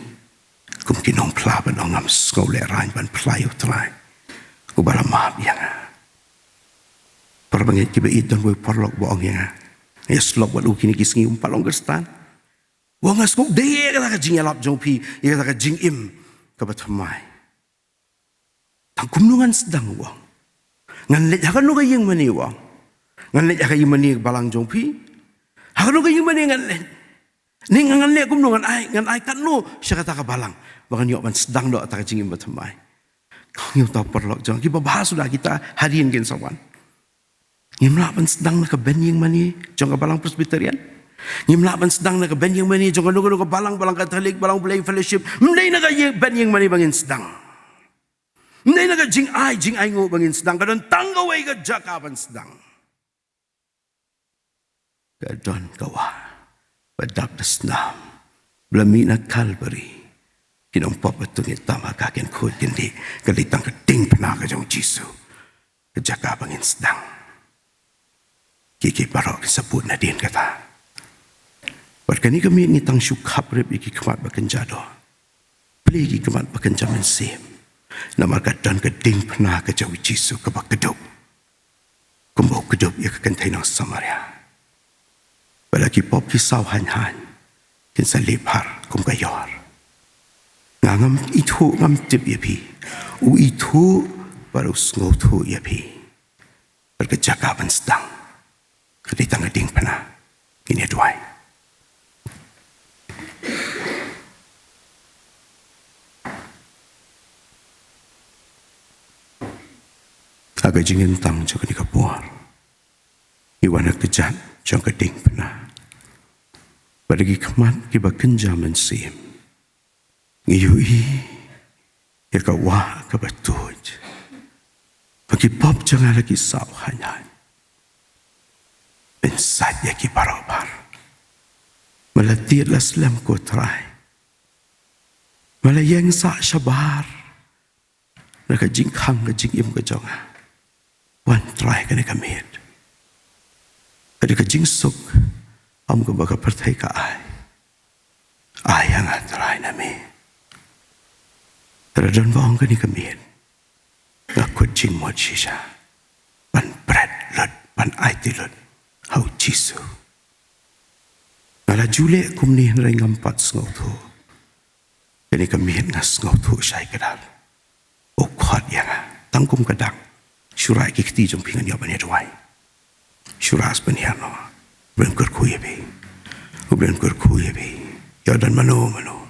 kum ki nongphla ban ong, ngam sngew lehraiñ ban phla ïa u Trai uba la map ïa nga. Para bangeit kiba ïeit, don uwei u paralok ba ong ïa nga, nga ïasyllok bad u kine ki sngi, um pat long Khristan. Ba nga sngewdei ïa kata ka jingïalap jong phi, ïa kata ka jingim kaba thymmai. Tang kumno ngan sdang, u ong. Ngan leit ha kano ka ïingmane, u ong. Ngan leit ha ka ïingmane ka balang jong phi? Ha kano ka ïingmane ngan leit? Ngan leh kumno, ngan ai, ngan ai katno sha kata ka balang ba ngan ïoh ban sdang noh kata ka jingim bathymmai? Ko ngi uta u paralok jong, kiba bha suda kita hadien kin sa wan. Ngim lah ban sdang na ka bench ïingmane jong ka balang Presbyterian. Ngim lah ban sdang na ka bench ïingmane jong kano kano ka balang, balang Katholik, balang Blei Fellowship. Ym dei na ka ïing, bench ïingmane ba ngin sdang. Ym dei na ka jingai, jingainguh ba ngin sdang. Ka don tang kawei ka jaka ban sdang. Ka don ka wah ba dap da snam, ba la mih na Kalbari. Ki nongpop ba tuh ngi tam ha ka, kin khuid kin dih, ka dei tang ka diengphna ka jong u Jisu, ka jaka ba ngin sdang. Ki, ki baroh ki sa bud nadien kata. Bad kane ka miet ngi tang shu khap rep ïa ki khmat ba kynja doh, plie ki khmat ba kynja mynsiem. Namar ka don ka diengphna ka jong u Jisu kaba kdup, kumba u kdup ïa ka kynthei nong Samaria. Ba la ki pop ki saw haiñ haiñ, kin sa leh bhar kum ka ïor. Nga ngam ithuh, ngam tip ïa phi. U ithuh bad u sngewthuh ïa phi. Bad ka jaka ban sdang ka dei tang ka diengphna. Ngin ïa duwai. Ha ka jingim tang jong kane ka por, ngi wan ha ka kjat jong ka diengphna. Bad da ki khmat kiba kynja mynsiem, ngi ïohi ïa ka wah kaba tuid. Ba ki pop jong nga la ki saw haiñ haiñ. Pynsait ïa ki baroh bar. Me la tied la slem ko Trai. Me la ïeng sah shabar na ka jingkhang ka jingim ka jong nga. Wan Trai kane ka miet. Ka dei ka jingsuk, ym kumba ka pyrthei ka ai. Ai ha nga Trai na me. Lada don ba ong kane ka miet, nga kut jingmut shisha ban bret lut, ban aiti lut ha U Jisu. Nga la ju leh kumne hynrei ngam pat sngewthuh. Kane ka miet nga sngewthuh shai kdar. U khot ïa nga tang kum ka dak. Shu rah ki kti jong phi, ngan ïoh ban ïa duwai. Shu rah, sa pynhiar noh. U Blei un kyrkhu ïa phi. U Blei un kyrkhu ïa phi. Ïoh don mano mano,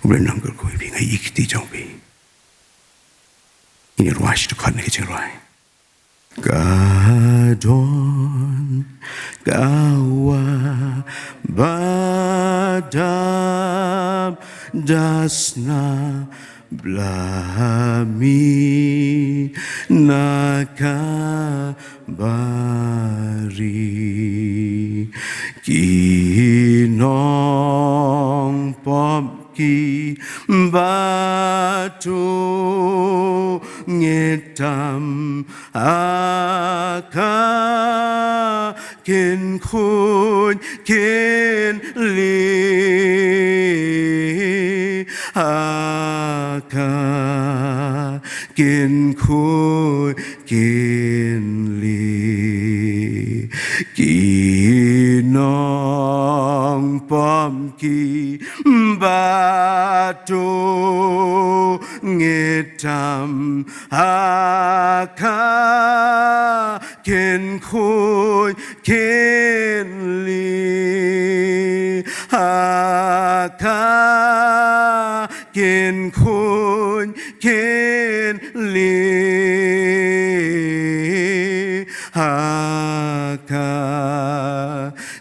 U Blei un nang kyrkhu ïa phi. Nga ïohi ki kti jong phi. Ngin ïa rwai shi dkhot na ka jingrwai. Ka don ka wah ba dap da sna bla mih na Kalbari. Ki nongpop ki ba tu ngitam ha ka kin khuid kin li, ha ka kin khuid kin li. Ki nongpop ki ba tu ngitam ha ka kin khuid kin li, ha ka kin khuid kin li, ha ka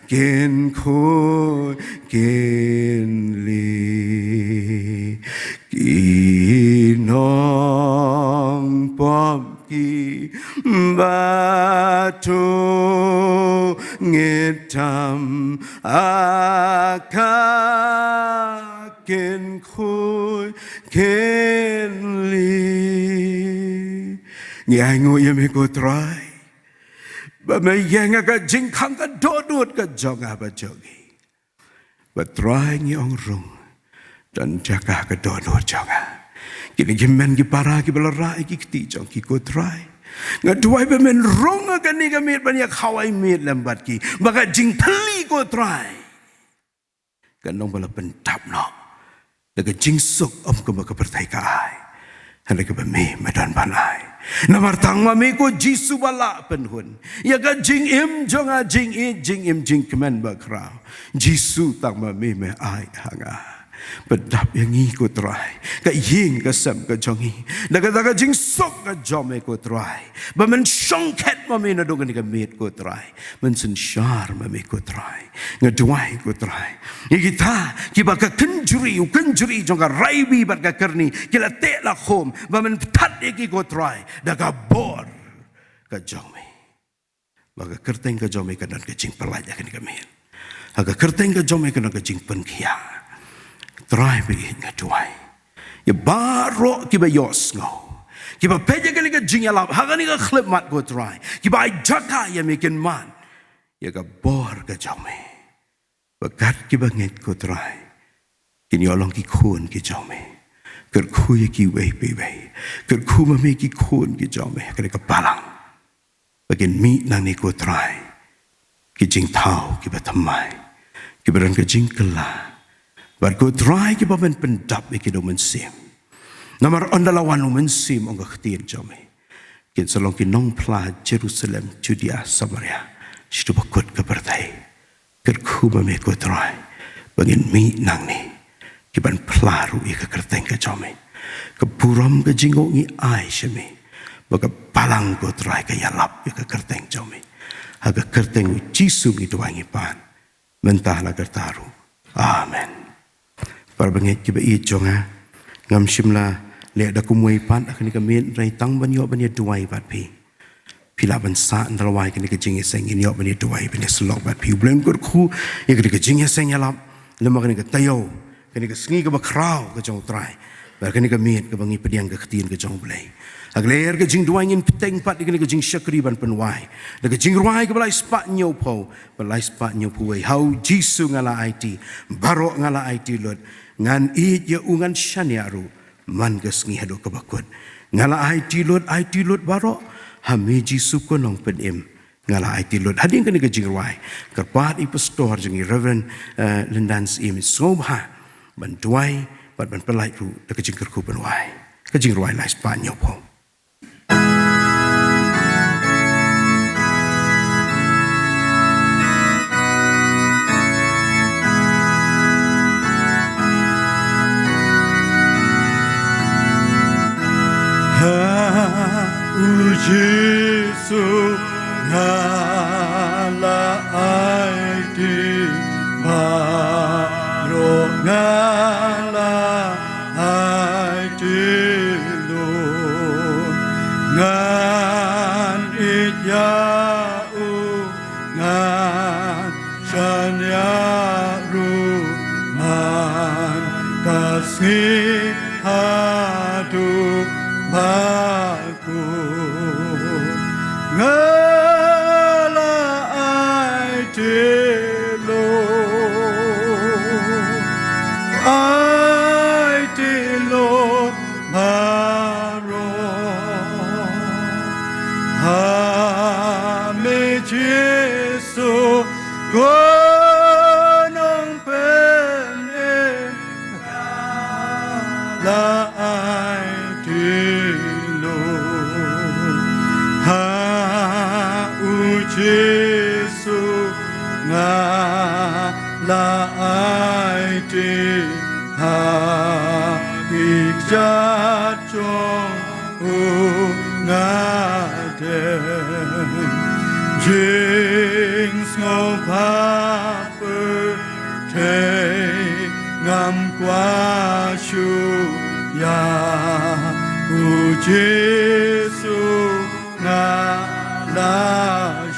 kin khuid kin li. Ki nongpop ki ba tu ngitam ha ka kin khuid kin li. Ngi ainguh ïa me ko Trai ba me ïeng ha ka jingkhang ka dohnud ka jong nga bad jong ngi. Bad Trai, ngi ong rung, don jaka ha ka dohnud jong nga. Kine ki hynmen ki para kiba la rah ïa ki kti jong ki ko Trai, nga duwai ba men rung ha kane ka miet ban ïa khawai miet lem bad ki, ba ka jingplie ko Trai kan long ba la pyndap noh da ka jingsuk, ym kumba ka pyrthei ka ai, hynrei kaba me me don ban ai. Namar tang ma me ko Jisu ba lah pynhun ïa ka jingim jong nga, jingïeit, jingim, jingkmen bakhraw. Jisu, tang ma me me ai ha nga. Pyndap ïa ngi ko Trai, ka ïing ka sem ka jong ngi, da kata ka jingsuk ka jong me ko Trai, ba men shongkhet ma me naduh kane ka miet ko Trai. Men synshar ma me ko Trai. Nga duwai ko Trai, ïa kita kiba ka kynjri, u kynjri jong ka raibi bad ka kyrni ki la teh la khum, ba men pynthat ïa ki ko Trai da ka bor ka jong me. Ba ka kyrteng ka jong me kan don ka jingpyllait ha kane ka miet. Ha ka kyrteng ka jong me kan don ka jingpynkhiah. Trai ba ïeit, nga duwai ïa baroh kiba ïohsngew, kiba peit ïa kane ka jingïalap ha kane ka khyllipmat ko Trai, kiba ai jaka ïa me, kin mad ïa ka bor ka jong me. Ba kat kiba ngeit ko Trai, kin ïoh long ki khun ki jong me. Kyrkhu ïa kiwei pa iwei. Kyrkhu ma me ki khun ki jong me ha kane ka balang, ba kin mih nangne ko Trai ki jingthaw kiba thymmai, kiba don ka jingkylla, bad ko Trai kiba men pyndap ïa ki da u Mynsiem. Namar ynda la wan u Mynsiem, ong ka ktien jong me, kin sa long ki nongphla Jerusalem, Judia, Samaria, shaduh ba kut ka pyrthei. Kyrkhu ma me ko Trai, ba ngin mih nangne ki ban phla ruh ïa ka kyrteng ka jong me. Ka burom ka jingnguh ngi ai sha me, ba ka balang ko Trai ka ïalap ïa ka kyrteng jong me. Ha ka kyrteng u Jisu ngi duwai ngi pan, mynta la karta ruh. Amen. Para bangeit kiba ïeit jong nga, ngam shym la leh da kumwei pat ha kane ka miet, hynrei tang ban ïoh ban ïa duwai bad phi. Phi lah ban sah ynda la wai kane ka jingïaseng, ngin ïoh ban ïa duwai, ban ïa sylloh bad phi. U Blei un kyrkhu ïa kane ka jingïaseng ïalap, lem bad kane ka taïew, kane ka sngi kaba khraw ka jong u Trai, bad kane ka miet kaba ngi pdiang ka ktien ka jong u Blei. Ha ka lyer ka jingduwai ngin bteng pat ïa kane ka jingshakri ban pynwai da ka jingrwai kaba lai spah hynñiewphew, ba lai spah hynñiewphew wei. Ha u Jisu nga la aiti, baroh nga la aiti lut. Ngan ïeit ïa u, ngan shaniah ruh, man ka sngi haduh kaba kut. Nga la aiti lut, aiti lut baroh ha me Jisu ko Nongpynim. Nga la aiti lut. Hadien kane ka jingrwai, kyrpad i pastor jong ngi Reverend, eh, Lyndan Syiem, sngewbha ban duwai bad ban pyllait ruh da ka jingkyrkhu ban wai. Ka jingrwai lai spah hynñiewphew. Ha u Jisu nga la aiti baroh, nga la aiti lut, ngan ïeit ïa u, ngan shaniah ruh man ka sngi haduh ba kut. Nga la aiti lut, aiti lut baroh ha me Jisu ko Nongpynim. La aiti lut ha u Jisu, nga la aiti ha ki kjat jong u nga dem. Jingsngewbha pyrthei ngam kwah shuh ïa, u Jisu nga la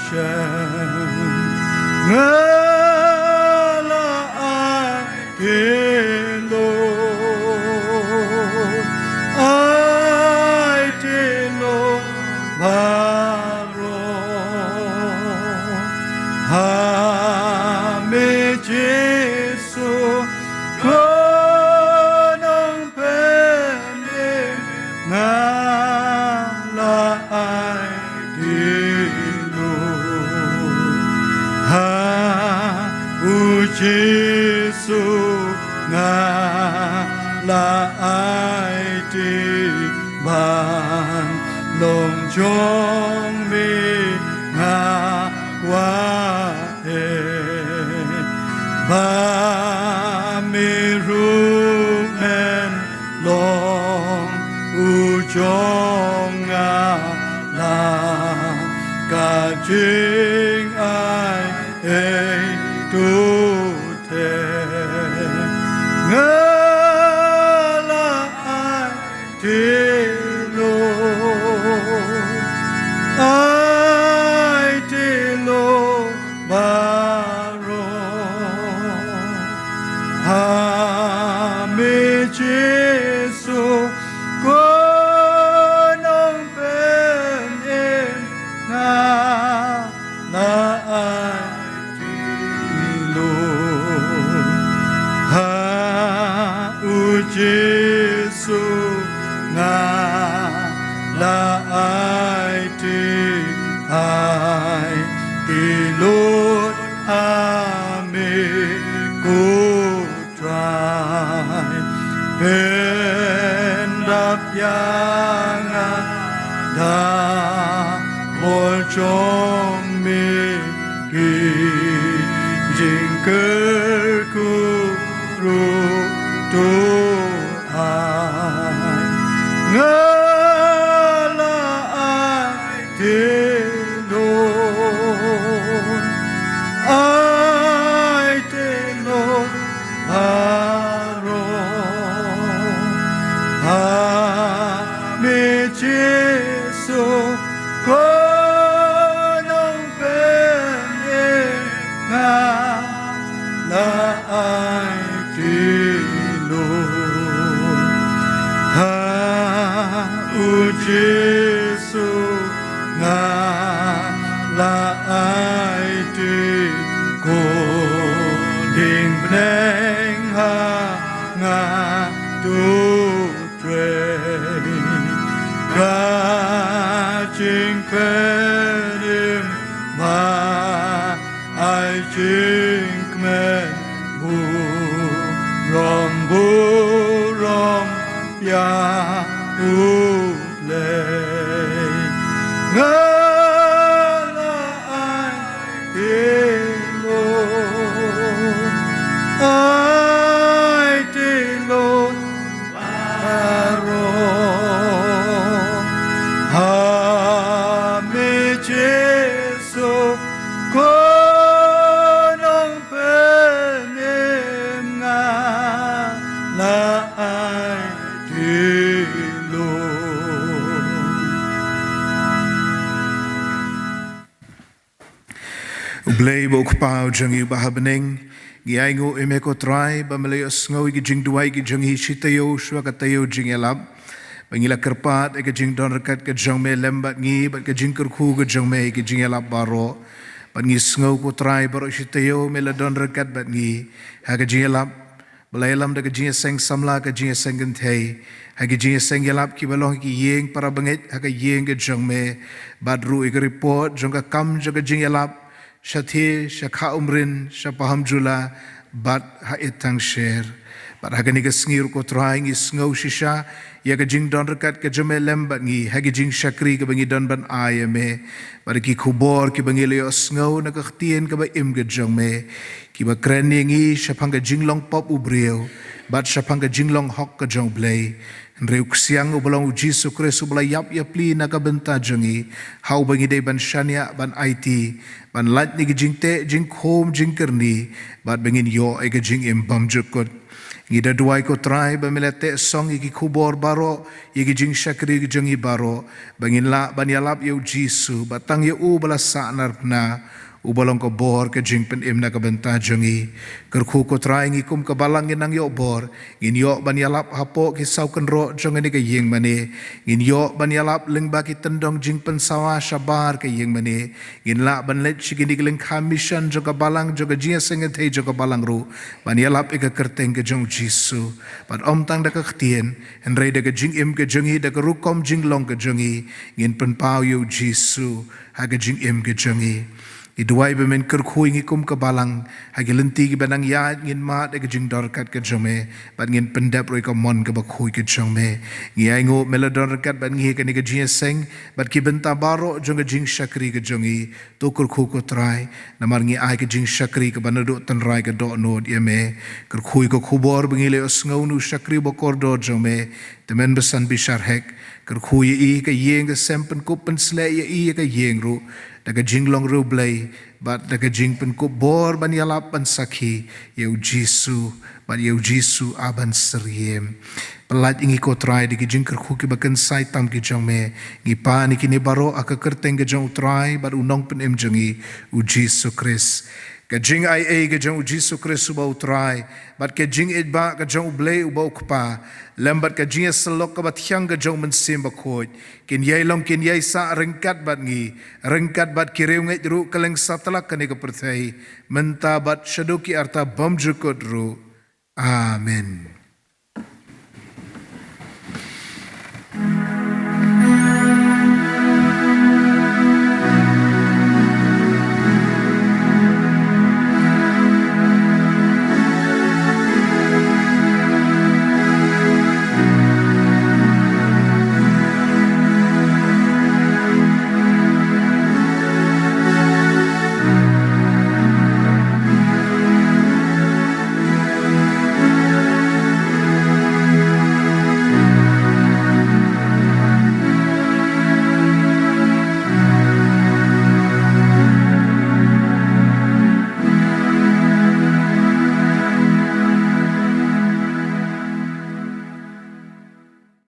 shem. Nga la aiti lut, aiti lut baroh ha me Jisu ko Nongpynim. Nga la aiti lut ha u Jisu, nga la aiti ban long jong me. Nga kwah ba me ruh men long u jong nga la ka jingai ei tu te. Nga la aiti lut, aiti lut baroh ha me Jisu ko Nongpynim. Nga la aiti lut ha u Jisu, nga la aiti, aiti lut ha me ko Trai. Pyndap ïa nga da bor jong me, ki jingkyrkhu ruh to ai. Nga la ai ti lo, ai ti lo baroh ha me Jisu ko nongpynim, nga la ai ti lo ha u Jisu, nga la ai ti, ko dieng bneng ha nga tu Jingpynim ba ai jingkmen burom burom ïa U Blei. Nga la ai te Lord, ai te Lord baroh ha me Jisu, ko nongpynim nga la ai te Lord. U Blei ba u Kpa u jong ngi uba ha bneng, ngi ainguh ïa me ko Trai ba me la ïohsngew ïa ki jingduwai ki jong ngi shi taïew shuwa ka taïew jingïalap. Ba ngi la kyrpad ïa ka jingdon ryngkat ka jong me lem bad ngi bad ka jingkyrkhu ka jong me ïa ki jingïalap baroh. Bad ngi sngew ko Trai baroh shi taïew me la don ryngkat bad ngi ha ka jingïalap ba la ïalam da ka jingïaseng samla, ka jingïaseng kynthei, ha ki jingïaseng ïalap kiba long ha ki ïing para bangeit ha ka ïing ka jong me, bad ruh ïa ka report jong ka kam jong ka jingïalap shatei sha Kha Umrin, sha Pahamjula, bad ha Itangsher. Bad ha kane ka sngi ruh ko Trai ngi sngew shisha ïa ka jingdon ryngkat ka jong me lem bad ngi ha ki jingshakri kaba ngi don ban ai ïa me, bad ki khubor kiba ngi la ïohsngew na ka ktien kaba im ka jong me, kiba kren ïa ngi shaphang ka jinglong pop u briew bad shaphang ka jinglong hok ka jong U Blei. Hynrei u ksiang uba long U Jisu Khrist uba la ïap ïapli na ka bynta jong ngi, ha uba ngi dei ban shaniah, ban aiti, ban lait na ki jingteh jingkhum jingkyrni, bad ba ngin ïoh ïa ka jingim bymjukut. Ngi da duwai ko Trai ba me la teh song ïa ki khubor baroh, ïa ki jingshakri ki jong ngi baroh, ba ngin lah ban ïalap ïa U Jisu, ba tang ïa u ba la sahnarphna, uba long ka bor ka jingpynim na ka bynta jong ngi. Kyrkhu ko Trai ngi kum ka balang ngin nang ïoh bor, ngin ïoh ban ïalap hapoh ki saw kynroh jong kane ka ïing mane, ngin ïoh ban ïalap lyngba ki tyndong jingpynsawa shabar ka ïing mane, ngin lah ban leit sha kine ki lyngkha mission jong ka balang, jong ka jingïaseng kynthei jong ka balang ruh, ban ïalap ïa ka kyrteng ka jong U Jisu. Bad ym tang da ka ktien, hynrei da ka jingim ka jong ngi, da ka rukom jinglong ka jong ngi, ngin pynpaw ïa U Jisu ha ka jingim ka jong ngi. Ngi duwai ba men kyrkhu ïa ngi kum ka balang, ha ki lynti kiba nang ïaid ngin mad ïa ka jingdon ryngkat ka jong me, bad ngin pyndep ruh ïa ka mon kaba khuid ka jong me. Ngi ainguh me la don ryngkat bad ngi ha kane ka jingïaseng, bad ki bynta baroh jong ka jingshakri ka jong ngi. To kyrkhu ko Trai, namar ngi ai ka jingshakri kaba naduh tynrai ka dohnud ïa me. Kyrkhu ïa ka khubor ba ngi la ïohsngew na u shakri ba kordor jong me, Tymmen Basan Bishar Hek. Kyrkhu ïa i, ka ïing ka sem, pynkup pynsleh ïa i, ïa ka ïing ruh, da ka jinglong riewblei, bad da ka jingpynkup bor ban ïalap ban sakhi ïa U Jisu, bad ïa U Jisu a ban syriem. Pyllait ïa ngi ko Trai da ki jingkyrkhu kiba kynsai tam ki jong me. Ngi pan ïa kine baroh ha ka kyrteng ka jong U Trai bad U Nongpynim jong ngi, U Jisu Khrist. Ka jingaiei ka jong U Jisu Khrist uba U Trai, bad ka jingïeit ba ka jong U Blei uba U Kpa, lem bad ka jingïasyllok kaba thiang ka jong U Mynsiem Bakhuid, kin ïai long kin ïai sah ryngkat bad ngi, ryngkat bad ki riewngeit ruh kylleng satlak kane ka pyrthei, mynta bad shaduh ki arta bymjukut ruh. Amen.